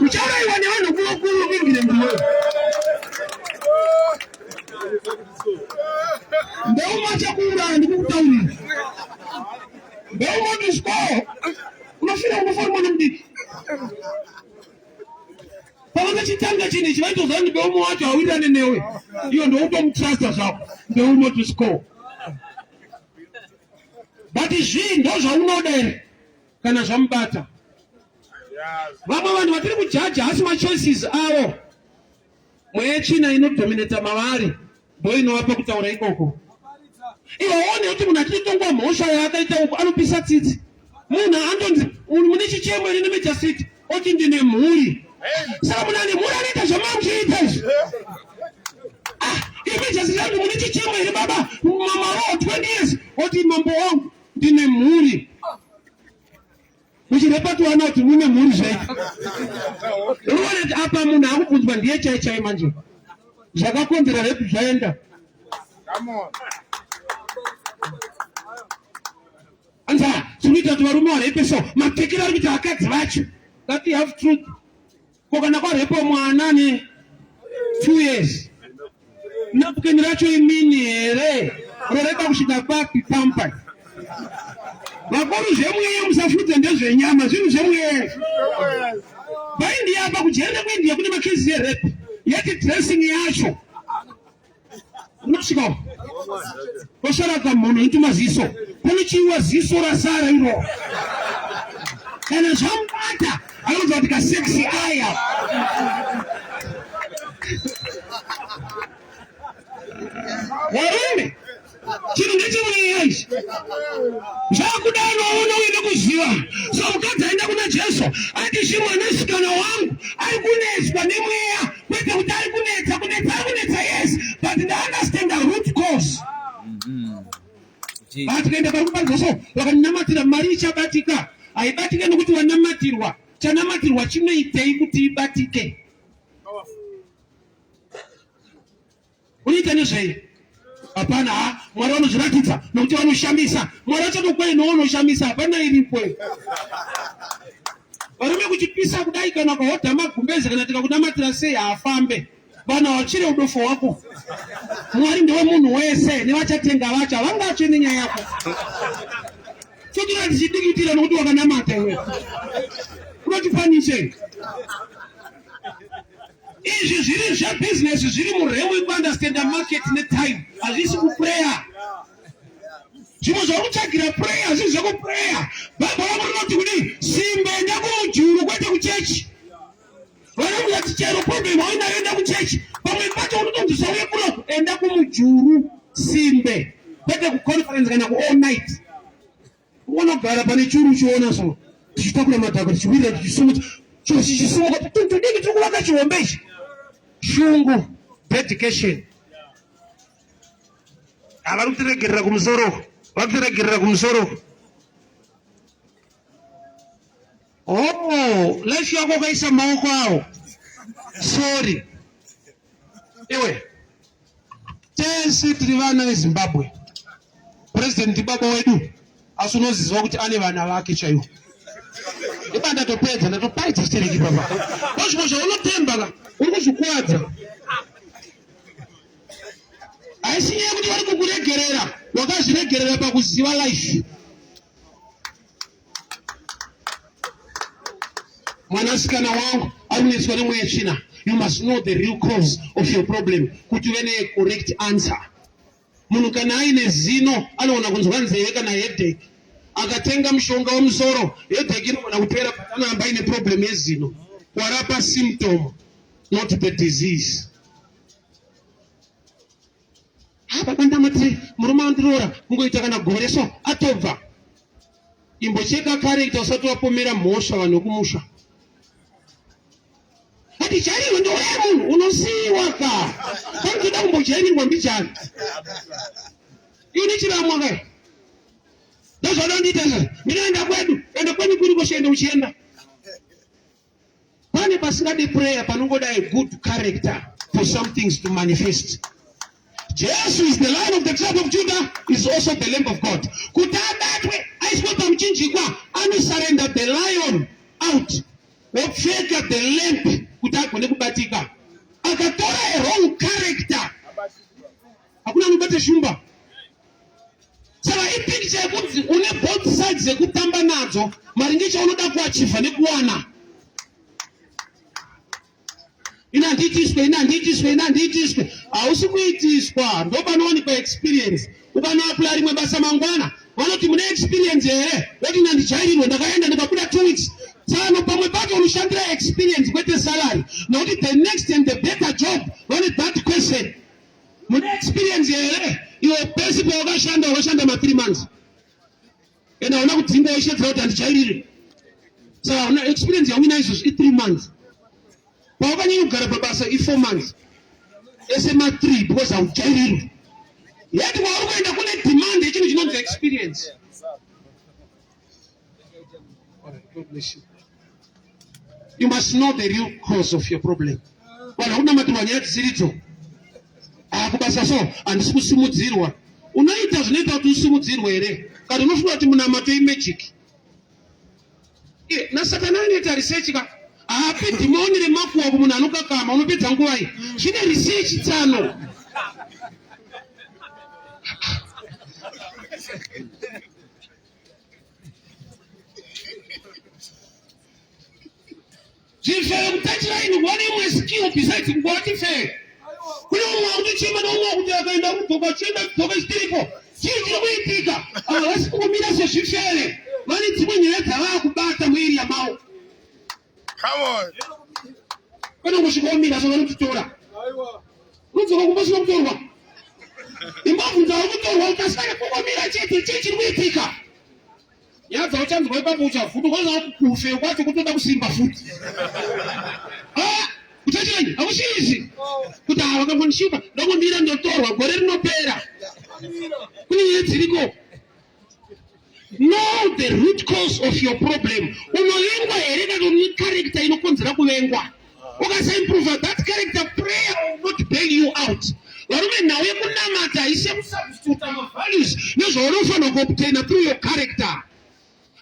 uchaurayiwa nevanhu kurokuru kuengland iwewe ndeuma chakuuraya ndikukutaurira ndeuma to score unofira unofa uri mwana mudiki pavakachitanga chinhu ichi vaitoziva kuti ndeumo wacho hawirirane newe iyo ndoutomutrasta zvako ndeumo to score. But zvii ndozvaunoda here kana zvamubata? Vamwe vanhu vatiri kujaja hasi machoices avo. Mweya yetsvina inodominata mavari ndoinovapa kutaura ikoko. Iwe one kuti munhu achitongwa mhosva yaakaita uko anopisa tsitsi. Munhu antonzi mune chichemo here nemejasiti oti ndine mhuri. Saka munhu ane mhuri anoita zvamamuchiita izvi. Ah, imejasiti yangu mune chichemo here baba mamaroho 20 years oti mambo wangu ndine mhuri. Muchirepa tiwana kuti mune mhuri zvenyu. Unoona kuti apa munhu akubvunzwa ndiye chai chai manje. Zvakakonzera rape zvaenda. Anza zvinoita kuti varume varepe so matekero ari kuita vakadzi vacho. That you have truth. Ko kana kwarepa mwana ne 2 years. Napkin racho imini here? Roreba kusvika papi pampa. Vakuru zvemweya musafudze ndezvenyama zvinhu zvemweya. Paindia apa kujeri nekuindia kune makezi erape. Yeti dressing yacho. Unosvika osara kamhono into maziso. Panochiwa ziso rasara iro. Kana zvamubata anonzwa kuti kasexy aya. Varume chinhu ndechemweya ichi zvakuda anoona uye nekuziva so mukadzi aenda kuna jesu ati shi mwanasikana wangu ari kunetswa nemweya kwete kuti ari kunetsa kunetsa ari kunetsa yes but ndaunderstand the root cause mm-hmm. tikaenda pari kuparidza so vakanamatira mari ichabatika haibatike nokuti wanamatirwa chanamatirwa chinoitei kuti ibatike Unoita nezvei? Hapana, ha Mwari vanozviratidza nokuti vanoshamisa. Mwari achatokwai nounoshamisa, hapana iripo. Varume kuchipisa kudai kana ukahodha magumbeze kana tikakunamatira sei haafambe. Vanhu havachire udofo hwako. Mwari ndewe munhu wese nevachatenga vacho havangatsve nenyaya yako. Chotora tichidikitira nokuti wakanamata iwe. Unotipanishe. Izvi zviri zvebusiness zviri muremu yekuunderstanda market netime, hazvisi kuprayer. Zvimwe zvauri kutsvagira prayer hazvisi zvekuprayer. Bhaibheri rako rinoti kudii? Simba enda kumujuru kwete kuchechi. Vanokuti chero problem wainayo enda kuchechi. Pamwe pacho unotonzi usauye kunoku, enda kumujuru simbe kwete kuconference kana ku all night. Unogara pane churu uchiona so tichitakura madhaka tichiwirira tichisumudza churu chichisumuka tunhu tudiki tiri kuvaka chihombe ichi. Shungu, dedication. Havari kutiregerera kumusoro uku, vari kutiregerera kumusoro uku. Oh, life yako ukaisa maoko awo. Sorry. Iwe. Tese tiri vana veZimbabwe. President ndibaba wedu asi unoziziva kuti ane vana vake chaiwo. Iba ndatopedza ndatoparidza stereki baba. Ndozvimwe zvaunotemba ka uri kuzvikwadza. Haisi nyaya yekuti vari kukuregerera, wakazviregerera pakuziva life. Mwanasikana wangu ari kunetswa nemweya tsvina. You must know the real cause of your problem kuti uve necorrect answer. Munhu kana aine zino anoona kunzwa nzeve kana headache. Akatenga mushonga wemusoro headache inogona kupera but anoramba aine problem yezino. Warapa symptom not the disease. Ah, baba ndamati murume andiroora kungoita kana gore so atobva. Imbocheka character usati wapomera mhosva vanhu vekumusha. Hatijarirwe ndouraya munhu unosiiwa ka. Panotoda kumbojairirwa mbijana. Ini chiramwa kai. Ndozvavanondiita izvozvo. Ndinoenda kwedu, enda kwenyu kuri koshaenda uchienda. Pane pasingade prayer panongoda a good character for some things to manifest. Jesu is the lion of the tribe of Judah, is also the lamb of God. Kuti abatwe aiswe pamuchinjikwa anosurrender the lion out wopfeka the lamp kuti agone kubatika. Akatora a wrong character. Hakuna anobata shumba. Saka ipicture yekunzi une both sides dzekutamba nadzo maringe chaunoda kuachivha nekuwana. Ini handiitiswe, ini handiitiswe, ini handiitiswe. Hausi kuitiswa, ndopanowanikwa experience. Ukanoapply rimwe basa mangwana, Vanoti mune experience here? Voti nandijairirwe ndakaenda ndikabuda 2 weeks. Tsano pamwe pacho unoshandira experience kwete salary. Nokuti the next and the better job vane that question. Mune experience here? Iwe pesi pawakashanda wakashanda ma 3 months. Ende hauna kudzinga waishedzera kuti handijairire. Saka hauna experience yauina izvozvi i 3 months. Pawakanyanya kugara pabasa i 4 months. Ese ma 3 because haujairirwi. Yet kwauri kuenda kune demand yechinhu chinonzi experience. Alright, God bless you. You must know the real cause of your problem. Vanhu vakunamatirwa nyaya dzisiridzo. Ah, kubasa so handisi kusimudzirwa. Unoita zvinoita kuti usimudzirwe here? Kana unofunga kuti munamato imagic. Eh, nasatani anoita research ka. Haapi dhimoni remakuwa kumunhu anokakama unopedza nguva iyi. Zvine research tsano. Zvifeve kutachira ini kuva neimwe skill besides kungova chifeve. Kune umwe wakutochema neumwe wakuti akaenda kudzoka achienda kudzoka chitiripo. Chii chiri kuitika? Ava vasi kungomira sezvifeve. Vane dzimwe nyaya dzavava kubata muiriya mavo. Come on. Kwete kungosvika womira so vanotitora. Unodzoka kumba usina kutorwa. Imbobvunza vari kutorwa ukasara kungomira chete chii chiri kuitika? Nyaya dzauchanzwa ipapo uchavhunduka unoona kufe kwacho kutoda kusimba futi. Ah, uchachirani hakusiizi kuti ava vakangondishupa ndongomira ndotorwa gore rinopera. Kune nyaya dziriko. Know the root cause of your problem. Unovengwa here kana une character inokonzera kuvengwa? Ukasaimprove that character, prayer will not bail you out. Varume, nhau yekunamata haisi yekusubstituta mavalues nezvaunofanira kuobtaina through your character.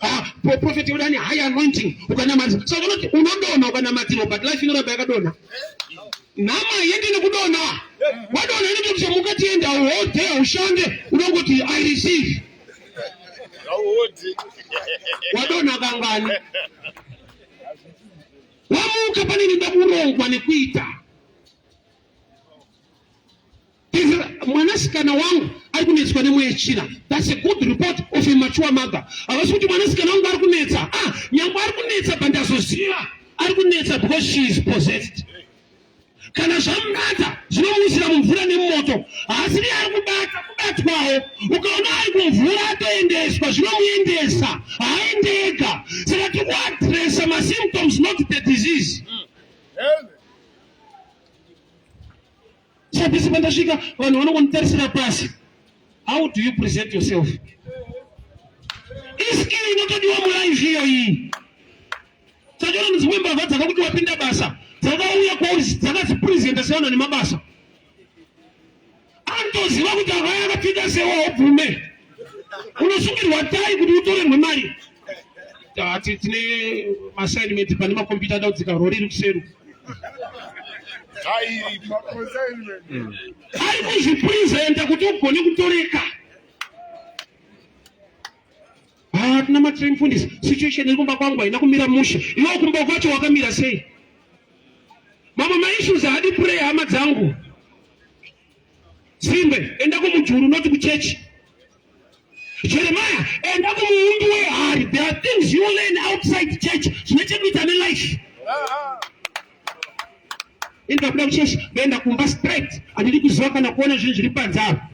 Ah, prophet yoda ane high anointing ukanamata. So unoti unodonha ukanamatirwa but life inoramba yakadonha. Nhama haiendi nekudonha. Wadonha inoita kuti muka tiende hauhodhe haushande unongoti I receive. Hauhodhi. Wadonha kangani? Wamuka pane inoda kurongwa nekuita. Mwanasikana wangu ari kunetswa nemweya yetsvina. That's a good report of a mature mother. Havasi kuti mwanasikana wangu ari kunetsa. Ah, nyangwe ari kunetsa but ndazoziva ari kunetsa because she is possessed. Kana zvamubata zvinomuisira mumvura nemumoto. Haasiri ari kubata, kubatwawo. Ukaona ari kumvura atoendeswa, zvinomuendesa. Haaende ega. Saka tiri kuadressa masymptoms not the disease. Saka pese pandasvika vanhu vanongonditarisira pasi. How do you present yourself? Iskill inotodiwa mulife iyo iyi. Tachiona dzimwe mbavha dzakakuti wapinda basa dzakauya kwauri dzakadzipresenta sevanhu vane mabasa. Anotoziva kuti akauya akapfeka sewe haubvume. Unosungirwa tai kuti utorerwe mari. Tati tine maassignment pane makombiyuta ada kudzika rori iri kuseru. Ari kuzvipresenta kuti ugone kutoreka. Ah, tinamatire mufundisi, situation iri kumba kwangu haina kumira mushe. Iwe kumba kwacho wakamira sei? Mamwe maissues haadi prayer hama dzangu. Simbe, enda kumujuru not kuchechi. Jeremiah, enda kumuumbi wehari. There are things you learn outside church zvine chekuita nelife. Indabuda kuchechi ndoenda kumba straight. Handidi kuziva kana kuona zvinhu zviri panze apa.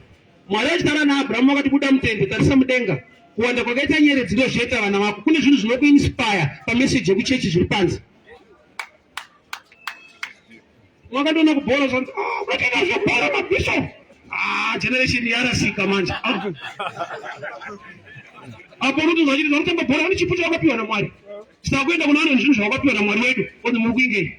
Mwari achitaura naAbrahamu vakati buda mutende tarisa mudenga. Kuwanda kwakaita nyeredzi ndozvoita vana vako. Kune zvinhu zvinokuinspire pameseji yekuchechi zviri panze. Wakandiona kubhora zvanzi, ah, unotoita zvebhora mabishop. Ah, generation yarasika manje. Ah. Apo unotonzwa chiti vanotamba bhora vane chipo chavakapiwa naMwari. Titakuenda kuna vanhu zvinhu zvavakapiwa naMwari wedu. Onzi muri kuingei?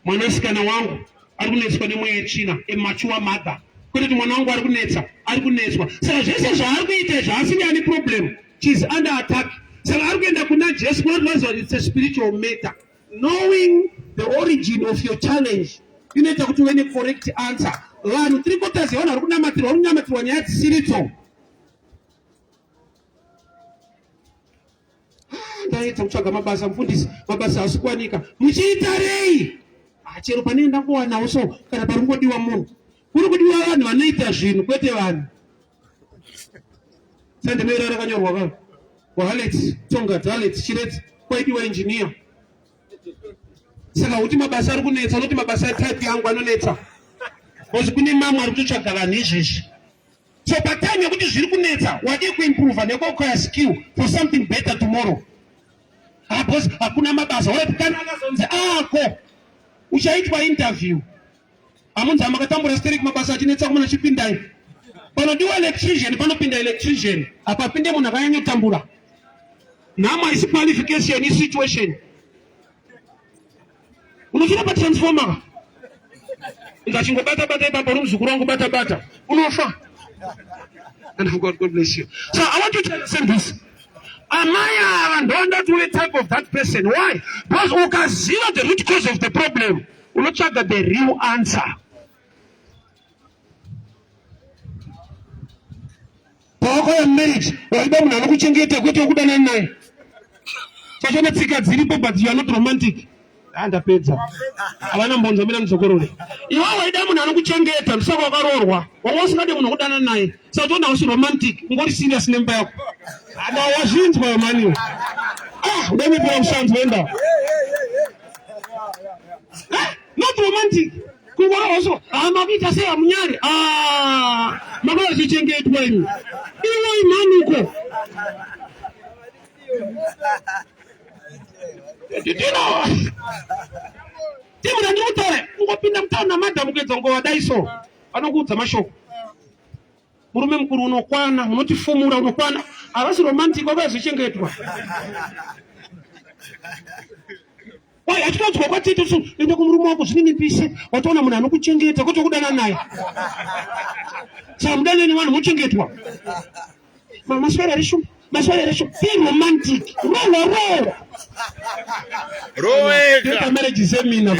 Mwanasikana wangu ari kunetswa nemweya yetsvina, a mature mother. Kwete kuti mwana wangu ari kunetsa, ari kunetswa. Saka zvese zvaari kuita izvi haasiri ane problem. She is under attack. Saka ari kuenda kuna Jesu kuna kuti it's a spiritual matter. Knowing the origin of your challenge inoita kuti uve necorrect answer. Vanhu tiri kotaziva vanhu vari kunamatirwa, vari kunamatirwa nyaya dzisiridzo. Ndaedza kutsvaga mabasa mufundisi, mabasa haasi kuwanika. Muchiita rei? Ah, chero pane ndangowanawo so kana pari kungodiwa munhu. Kuri kudiwa vanhu vanoita zvinhu kwete vanhu. Sendimera rakanyorwa ka. KwaHalet, Tonga, Halet, Chiredzi kwaidiwa engineer. Saka kuti mabasa ari kunetsa, unoti mabasa etype yangu anonetsa. Because kune mamwe ari kutotsvaga vanhu izvezvi. So patime yekuti zviri kunetsa, wadii kuimprova nekuacquire skill for something better tomorrow. Ah, boss, hakuna mabasa. Alright, kana akazonzi ako uchaitwa interview. Amunzi amakatambura sterek mabasa achinetsa kumana chipindai. Panodiwa electrician panopinda electrician. Apapinde munhu akanyanyotambura. Nhamo haisi qualification, isituation. Unochira patransformer. Ukachingobata bata ipapo uri muzukuru wangu bata bata. Unofa. And God, God bless you. So I want you to understand this. Amai ava ndonda to a type of that person. Why? Because ukaziva the root cause of the problem, unotsvaga the real answer. Pawakauya mumarriage waida munhu anokuchengeta kwete wekudanana naye. Chachona tsika dziripo but you are not romantic. Ah, ndapedza. Havana mbonzo mina mudzokorore. Iwe waida munhu anokuchengeta ndosaka wakaroorwa. Wanga usingade munhu wekudanana naye. Saka toona usi romantic, ungori serious nemba yako. Ada wazvinzwa mani. Ah, udanyepa ushanzwa enda. Ah, not romantic. Kungora waso, ah makuita sei amunyari. Ah, makauya zvichengetwa imi. Iwe imani uko. Did you know? Timu randiri kutaura kungopinda mutauni namadhamu kuedza kungovadai so vanokuudza mashoko. Murume mukuru unokwana, unotifumura unokwana. Havasi romantic vakazvichengetwa. Why achitonzwa kwatete so enda kumurume wako zvininipise watoona munhu anokuchengeta kwete kudana naye. Saka mudanane vanhu mochengetwa. Maswera ari shuma, maswera ari shuma. Be romantic. Rowa rowa. Roweka. Marriage seminar.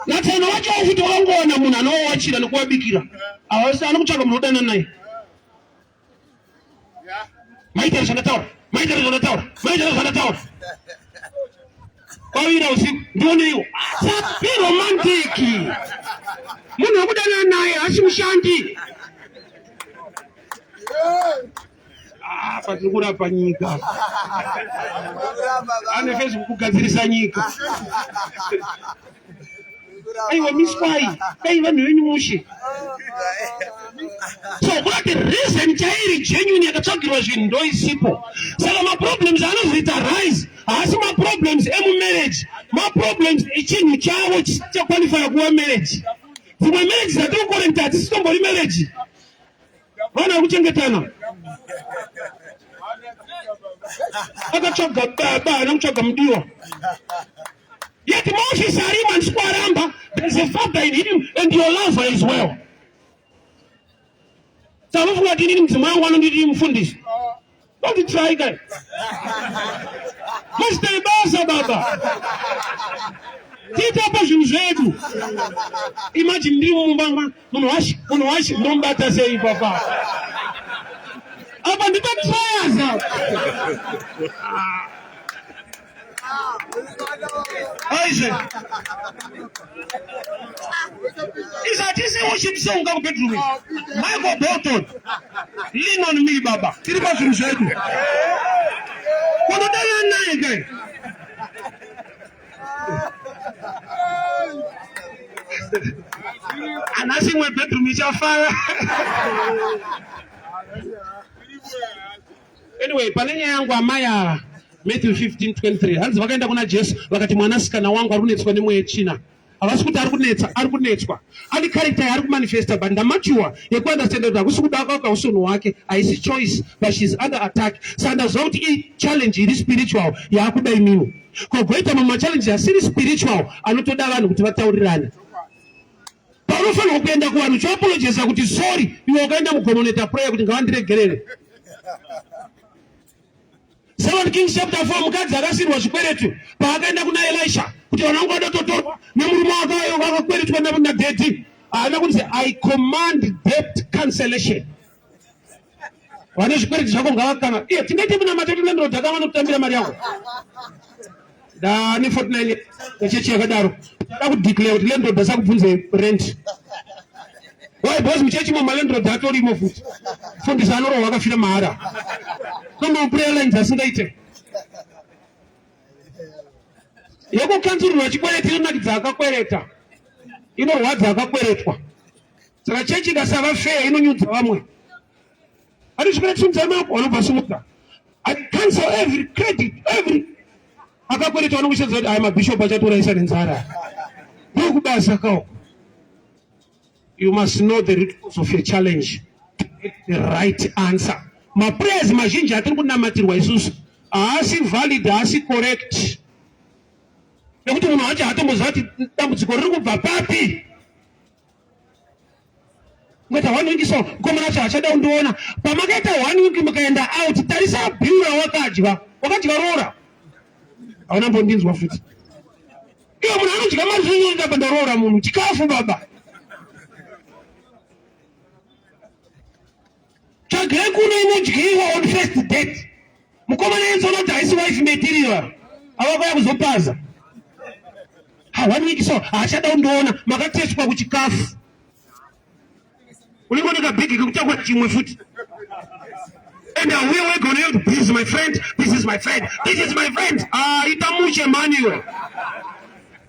Natsano wacho futi wakangowana munhu anowawachira nekuwabikira. Awasi anokutsvaga munhu odana naye. Maita zvandataura, maita zvandataura, maita zvandataura. Kwavira usiku ndioneiwo. Be romantic. Munhu wekudana naye hasi mushandi. Ah, patiri kurapa nyika. Ane Facebook kugadzirisa nyika. Aiwa miswai, dai vanhu venyu mushe. So kurati reason chairi genuine yakatsvagirwa zvinhu ndoisipo. Saka maproblems anozoita rise haasi maproblems emumarriage, maproblems echinhu chavo chichaqualifya kuva marriage. Dzimwe marriage dzatiri kukorenta hadzisitombori marriage. Vana kuchengetana. Akatsvaga baba haana kutsvaga mudiwa. Yet Moses arimo handisi kuaramba. There's a father in him and your lover as well. Saka unofunga kuti inini mudzimai wangu anonditi mufundisi? Don't try guy. Mazita ebasa baba. Tiita zvinhu zvedu. Imagine ndiri mumba munhu washi, munhu washi ndomubata sei papa? Apa ndipa trials apa. Isaac. Is hatisi worship song ka kubedroom. Michael Bolton. Lean on me baba. Tiri pa zvinhu zvedu. Kunodana naye kai. Anasi imwe bedroom ichafara. Anyway, pane nyaya yangu amai ava Matthew 15:23 hanzi vakaenda kuna Jesu vakati mwanasikana wangu ari kunetswa nemweya yetsvina. Havasi kuti ari kunetsa, ari kunetswa. Ane character yaari kumanifesta but ndamature yekuunderstanda kuti hakusi kuda kwake hausi unhu hwake, haisi choice but she's under attack. Saka ndaziva kuti i challenge iri spiritual yaakuda imimi. Kogoita mamwe machallenges asiri spiritual anotoda vanhu kuti vataurirane. Paunofanirwa kuenda kuvanhu uchiapologisa kuti sorry, iwe wakaenda mugomo unoita prayer kuti ngavandiregerere. 7 Kings chapter 4 mukadzi akasirwa zvikweretu paakaenda kuna Elisha kuti vana vangu vanototorwa nemurume wakakweretwa nadhedhi haana kunzi I command debt cancellation vane zvikwereti zvako ngavakana iye tingaite munamato kuti landlord akava nokutambira mari yako ndane 49 yechechi yakadaro da kudeclare kuti landlord asakubvunze rent. Why? Because muchechi mo malandlord atorimo futi. Fundisi anorohwa akafira mahara. Kama prayer lines asingaite. Yekukanzurirwa chikwereti inonakidza akakwereta. Inorwadza akakweretwa. Saka chechi ikasava fair inonyudza vamwe. Ari chikwereti simudza maoko vanobva simudza. I cancel every credit, every akakwereta vanokushandisa kuti aya mabishop achatoraisa nenzara. Ndokubasa kawo. You must know the root cause of your challenge to get the right answer. Maprayers mazhinji atiri kunamatirwa isusu haasi valid, haasi correct. Nekuti munhu wacho haatomboziva kuti dambudziko riri kubva papi. Mukaita one week so mukomana wacho haachada kundiona. Pamakaita one week mukaenda out, tarisa bill rawakadya. Wakadya roora. Hauna mbondinzwa futi. Iwe munhu anodya mari zvinonda apa ndaroora munhu chikafu baba. Tsvagai kuno inodyiwa on first date. Mukomana yenzi unoti haisi wife material. Ava kwaya kuzopaza. Ha one week so haachada kundiona makateswa kuchikafu. Unenge une kabhegi kekutakura chimwe futi. And auye wega unoye kuti this is my friend, this is my friend, this is my friend. Ah, ita mushe mani iwe.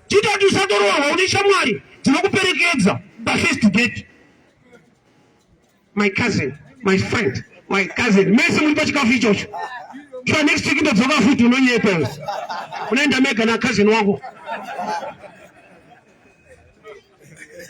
Chita kuti usatoroorwa une shamwari dzinokuperekedza pafirst date. My cousin, my friend, my cousin. Mese muri pachikafu ichocho. Sure next week ndodzoka futi unonyepa iwe. Unoenda mega na cousin wako.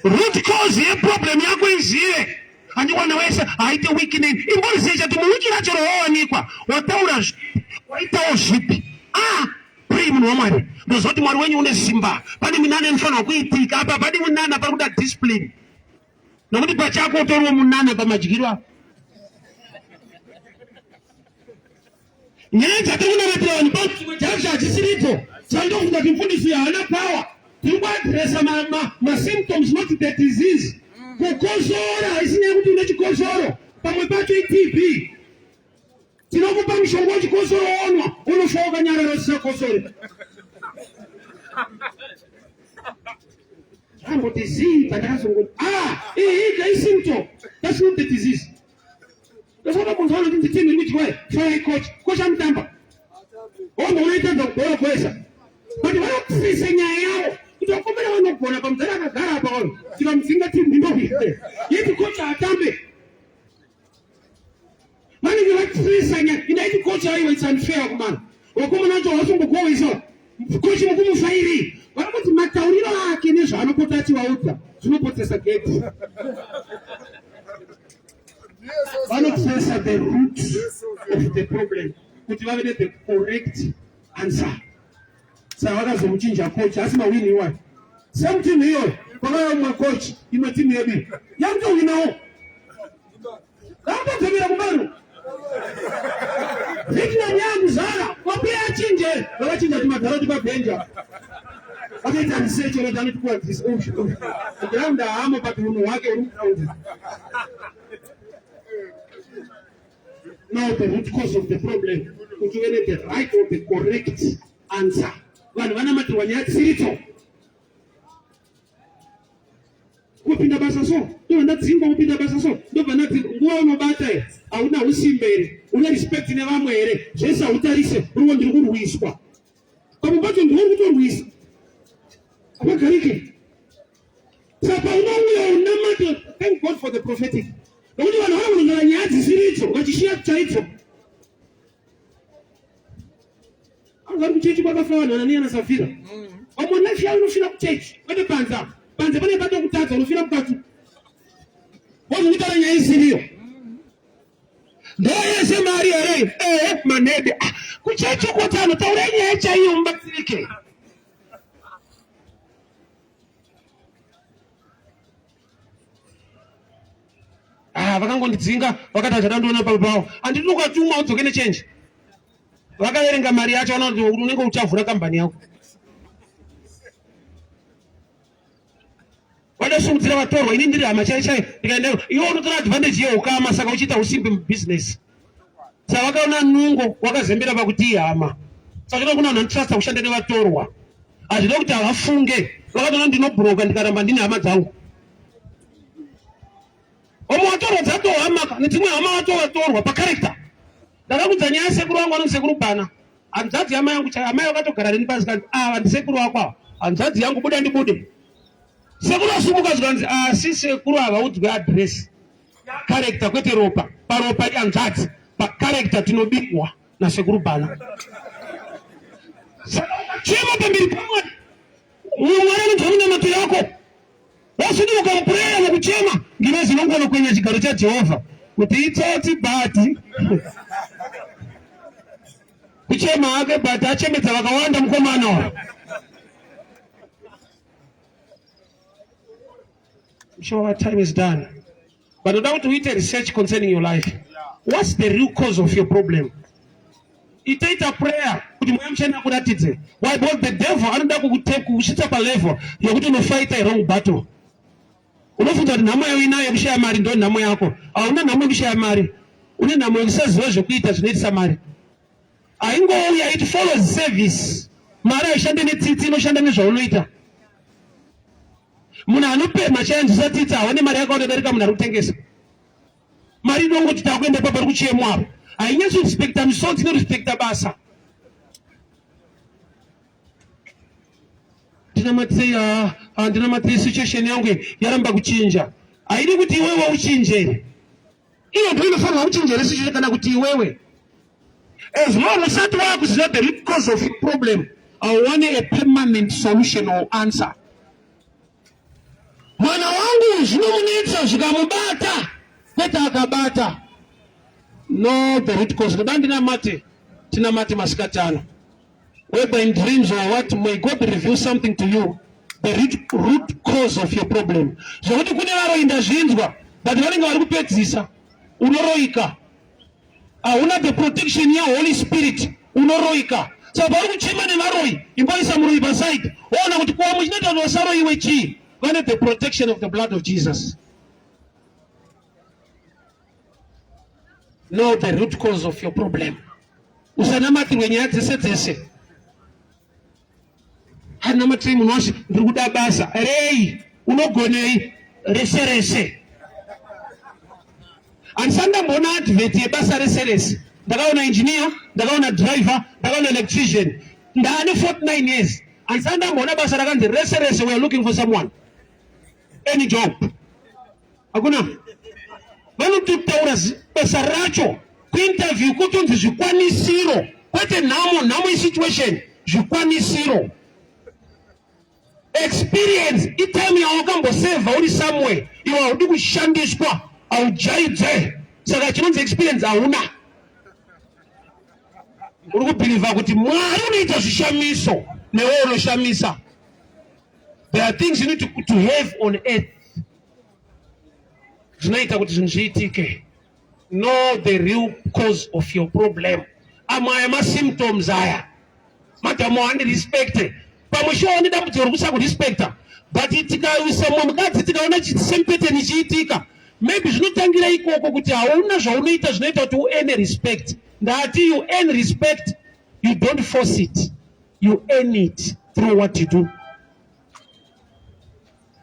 Root cause yeproblem yako izive. Handiwana wese haite wiki neni. Imborizive chati muwiki racho rawawanikwa wataura zvipi waitawo zvipi. Ah, pray munhu waMwari. Ndoziva kuti Mwari wenyu une simba. Pane minana inofanirwa kuitika apa padi minana pari kuda discipline. Nokuti pachako utoriwo munana pamadyiro ako. Nyaya dzatiri kunamatira vanhu pachimwe chacho hachisiridzo. Chandofunga kuti mufundisi uyu haana power. Tiri kuadresa masymptoms not the disease. Kukosora haisi nyaya yekuti une chikosoro, pamwe pacho iTB. Tinokupa mushonga wechikosoro wonwa, unofa wakanyarara usisakosori. Amboti zii pandakazongoti ah iyi ika isymptom that's not the disease. Ndosaka munhu anoti team iri kudyiwa fire coach coach anotamba wombo unoitadza kubhora kwesa but vanokusisa nyaya yavo kuti vakomana vanogona pamuzari akagara apa oyo tikamudzinga team ndindokuita yeti coach atambe vanenge vatresa nyaya indaiti coach aiwa it's unfair kumana vakomana vacho havasombogohwesa coach mukumufairei vanoti matauriro ake nezvaanopota achivaudza zvinopotesa gate vanotresa the root of the problem kuti vave ne the correct answer saka vakazomuchinja coach asi mawini iwayo same team iyoyo kwakauya mumwe coach imwe team yedu yakutowinawo vakutodzokera kumaru vietnam yakuzara mapuya achinje vakachinja kuti madhara kuti pabhenja vakaita research vakati anotikuwadzisa ground haamo but unhu hwake uri muground. Now the root cause of the problem kuti uve ne the right or the correct answer. Vanhu vanamatirwa nyaya dzisiridzo. Kupinda basa so ndobva ndadzingwa, kupinda basa so ndobva ndadzingwa. Nguva unobata here? Hauna usimbe here? Une respect nevamwe here? Zvese hautarise, uriwo ndiri kurwiswa. Pamwe pacho ndiwe uri kutorwisa, hapagarike. Saka paunouya unamate, thank God for the prophetic, nokuti vanhu vanonongera nyaya dzisiridzo vachishiya chaidzo. Vanhu vari kuchechi kwakafa vanhu Anania naSafira. Vamwe life yavo inofira kuchechi kwete panze apa. Panze pane patokutadza unofira mukati. Wozokutaura nyaya isiriyo. Ndoyese mari here? Eh, manhede. Ah, kuchechi kuti anhu taurai nyaya chaiyo mubatsirike. Ah, vakangondidzinga vakati achada ndiona pamba pavo. Handiti ukatumwa udzoke nechenji. Vakaverenga mari yacho vanoona kuti unenge uchavhura kambani yako. Vadosimudzira vatorwa ini ndiri hama chai chai ndikaenda iwe unotora advantage yeukama saka uchiita usimbe mubusiness. Saka vakaona nungo wakazembera pakuti ihama. Saka kuna vanhu vanotrusta kushanda nevatorwa. Hazvida kuti havafunge vakatoona ndinobroka ndikaramba ndine hama dzangu. Vamwe vatorwa dzatohama nedzimwe hama vatovatorwa pacharacter. Ndakakudza nyaya sekuru vangu vanonzi sekuru Bana. Hanzvadzi yamai yangu chaiyo amai vakatogara neni pasi kanzi ava ndisekuru vako ava. Hanzvadzi yangu buda ndibude. Sekuru vasumuka zvikanzi asi sekuru havaudzwe address. Character kwete ropa. Paropa ihanzvadzi. Pacharacter tinobikwa nasekuru Bana. Saka ukachema pamberi paMwari mumwe Mwari anonzwa minamato yako. Wasuduruka mupureya nokuchema, ngirozi inongona kwenya chigaro chaJehovha kuti itsotsi but kuchema hake but achemedza vakawanda mukomana uyu. I'm sure our time is done. But ndoda kuti uite research concerning your life. What's the real cause of your problem? Itoita prayer kuti mweya mutsvene akuratidze. Why? Because the devil anoda kukusvitsa palevel yekuti unofighta a wrong battle. Unofunga kuti nhamo yauinayo yekushaya mari ndo nhamo yako. Hauna nhamo yekushaya mari. Une nhamo yekusaziva zvekuita zvinoitisa mari. Haingouya, it follows service. Mari haishande netsitsi, inoshanda nezvaunoita. Munhu anopemha chayanzwisa tsitsi haone mari yakawanda darika munhu ari kutengesa. Mari inongoti takuenda papa ri kuchemwa apa. Hainyatsi kurespekta misodzi, inorespekta basa. Ndinamatirei, ah, ah, ndinamatirei situation yangu yaramba kuchinja. Haidi kuti iwewe uchinje. Iyo ndiyo inofanirwa kuchinja situation kana kuti iwewe. As long usati wakuziva the root cause of your problem, hauwane a permanent solution or answer. Mwana wangu zvinomunetsa zvikamubata, kwete akabata. No, the root cause. Kuda ndinamate, tinamate masikati ano. Whether in dreams or what, may God reveal something to you, the root cause of your problem. Zvekuti kune varoyi ndazvinzwa, but vanenge vari kupedzisa. Unoroika. Hauna the protection ya Holy Spirit, unoroika. Saka pauri kuchema nevaroyi, imboisa muroyi paside. Woona kuti kuwa muchinoita kuti vasaroyiwe chii? Vane the protection of the blood of Jesus. Know the root cause of your problem. Usanamatirwe nyaya dzese dzese. Hanamatirei munhu washe, ndiri kuda basa. Rei, unogonei? Rese rese. Handisati ndamboona advert yebasa rese rese. Ndakaona engineer, ndakaona driver, ndakaona electrician. Ndaane 49 years. Handisati ndamboona basa rakanzi rese rese, we are looking for someone. Any job. Hakuna. Vanototaura basa racho kuinterview kutonzi zvikwanisiro, kwete nhamo. Nhamo isituation, zvikwanisiro. Experience itime yawakambosevha uri somewhere, iwe haudi kushandiswa, haujaidze. Saka chinonzi experience hauna. Uri kubhilivha kuti Mwari unoita zvishamiso newe unoshamisa. There are things you need to have on earth zvinoita kuti zvinhu zviitike. Know the real cause of your problem. Amwe aya masymptoms aya, madhamu handirespecte, pamwe shuwa une dambudziko rekusakurespecta, but tikaisa mumwe mukadzi tikaona same pattern ichiitika, maybe zvinotangira ikoko kuti hauna zvaunoita zvinoita kuti uearn respect. Ndati you earn respect, you don't force it, you earn it through what you do.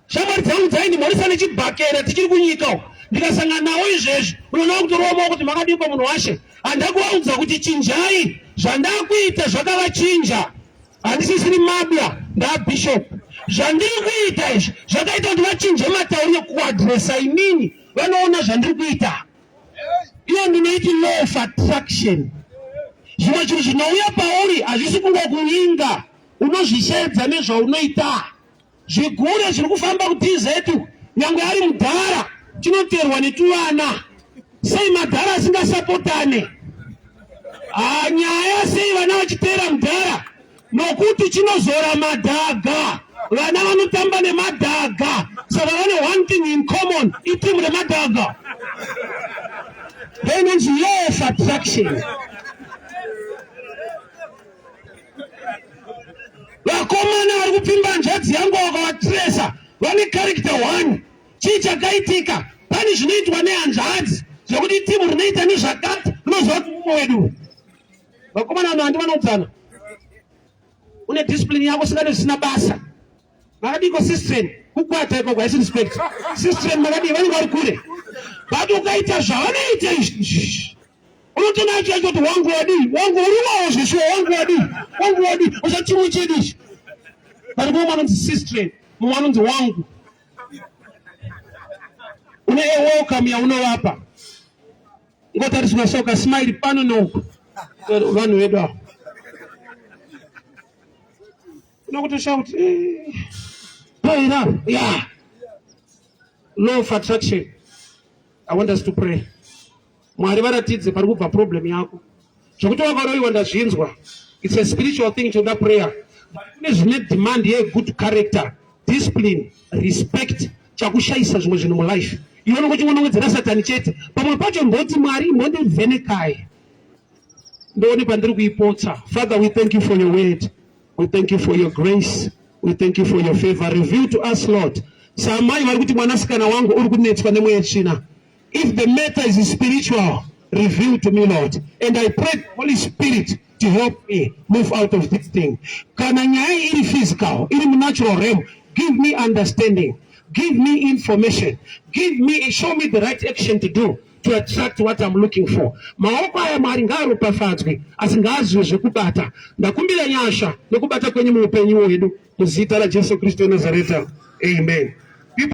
Shamwari dzangu dzaindimhoresa nechibhakera tichiri kunyika uko, ndikasangana nawo izvezvi unoona kutorova maoko kuti makadii munhu washe. Handakuvaudza kuti chinjai, zvandakuita zvakavachinja. Handisisiri mabla, ndabishop. Zvandiri kuita izvi zvakaita kuti vachinje matauriro kuadresa inini, vanoona zvandiri kuita. Iyo ndinoiti law of attraction. Zvimwe zvinhu zvinouya pauri hazvisi kungokuvinga, unozvisheedza nezvaunoita. Zvigure zviri kufamba kuDZ nyangwe ari mudhara chinoterwa netuvana. Sei madhara asingasapotane? Ah, nyaya sei vana vachiteera mudhara? Nokuti chinozora madhaga. Vana vanotamba nemadhaga, saka vane one thing in common, itimu remadhaga. Then inonzi law of attraction. Vakomana vari kupfimba hanzvadzi yangu vakavatresa vane character one. Chii chakaitika? Pane zvinoitwa nehanzvadzi zvekuti timu rinoita nezvakati rinoziva kuti mumwe wedu. Vakomana vanhu handi vanoudzana. Une discipline yako usingade zvisina basa. Makadiko sistren kukwata ikoko haisi respect. Sistren makadii vanenge vari kure. But ukaita zvavanoita izvi, unotoona acho kuti wangu wadii, wangu uriwawo zveshuwa, wangu wadii, wangu wadii, usachimwe chedu ichi. But mumwe anonzi sister, mumwe anonzi wangu. Une a welcome yaunovapa. Ngotariswa soka smile pano neuko. Vanhu vedu ava. Unokutoshaya kuti paira, yeah. Law of attraction. I want us to pray. Mwari varatidze pari kubva problem yako. Zvekuti wakaroiwa ndazvinzwa. It's a spiritual thing choda prayer. But kune zvine demand ye good character, discipline, respect chakushayisa zvimwe zvinhu mulife. Iwe unongo chingonongedzera Satani chete. Pamwe pacho mboti Mwari mbondivhenekai. Ndoone pandiri kuipotsa. Father, we thank you for your word. We thank you for your grace. We thank you for your favor. Reveal to us, Lord. Samai vari kuti mwanasikana wangu uri kunetswa nemweya tsvina. If the matter is spiritual, reveal to me, Lord. And I pray, Holy Spirit, to help me move out of this thing. Kana nyaya iri physical, iri natural realm, give me understanding. Give me information. Give me, show me the right action to do to attract what I'm looking for. Maoko aya Mwari ngaaropafadzwe, asi ngaazive zvekubata. Ndakumbira nyasha nekubata kwenyu muupenyu hwedu muzita raJesu Kristu weNazareta. Amen.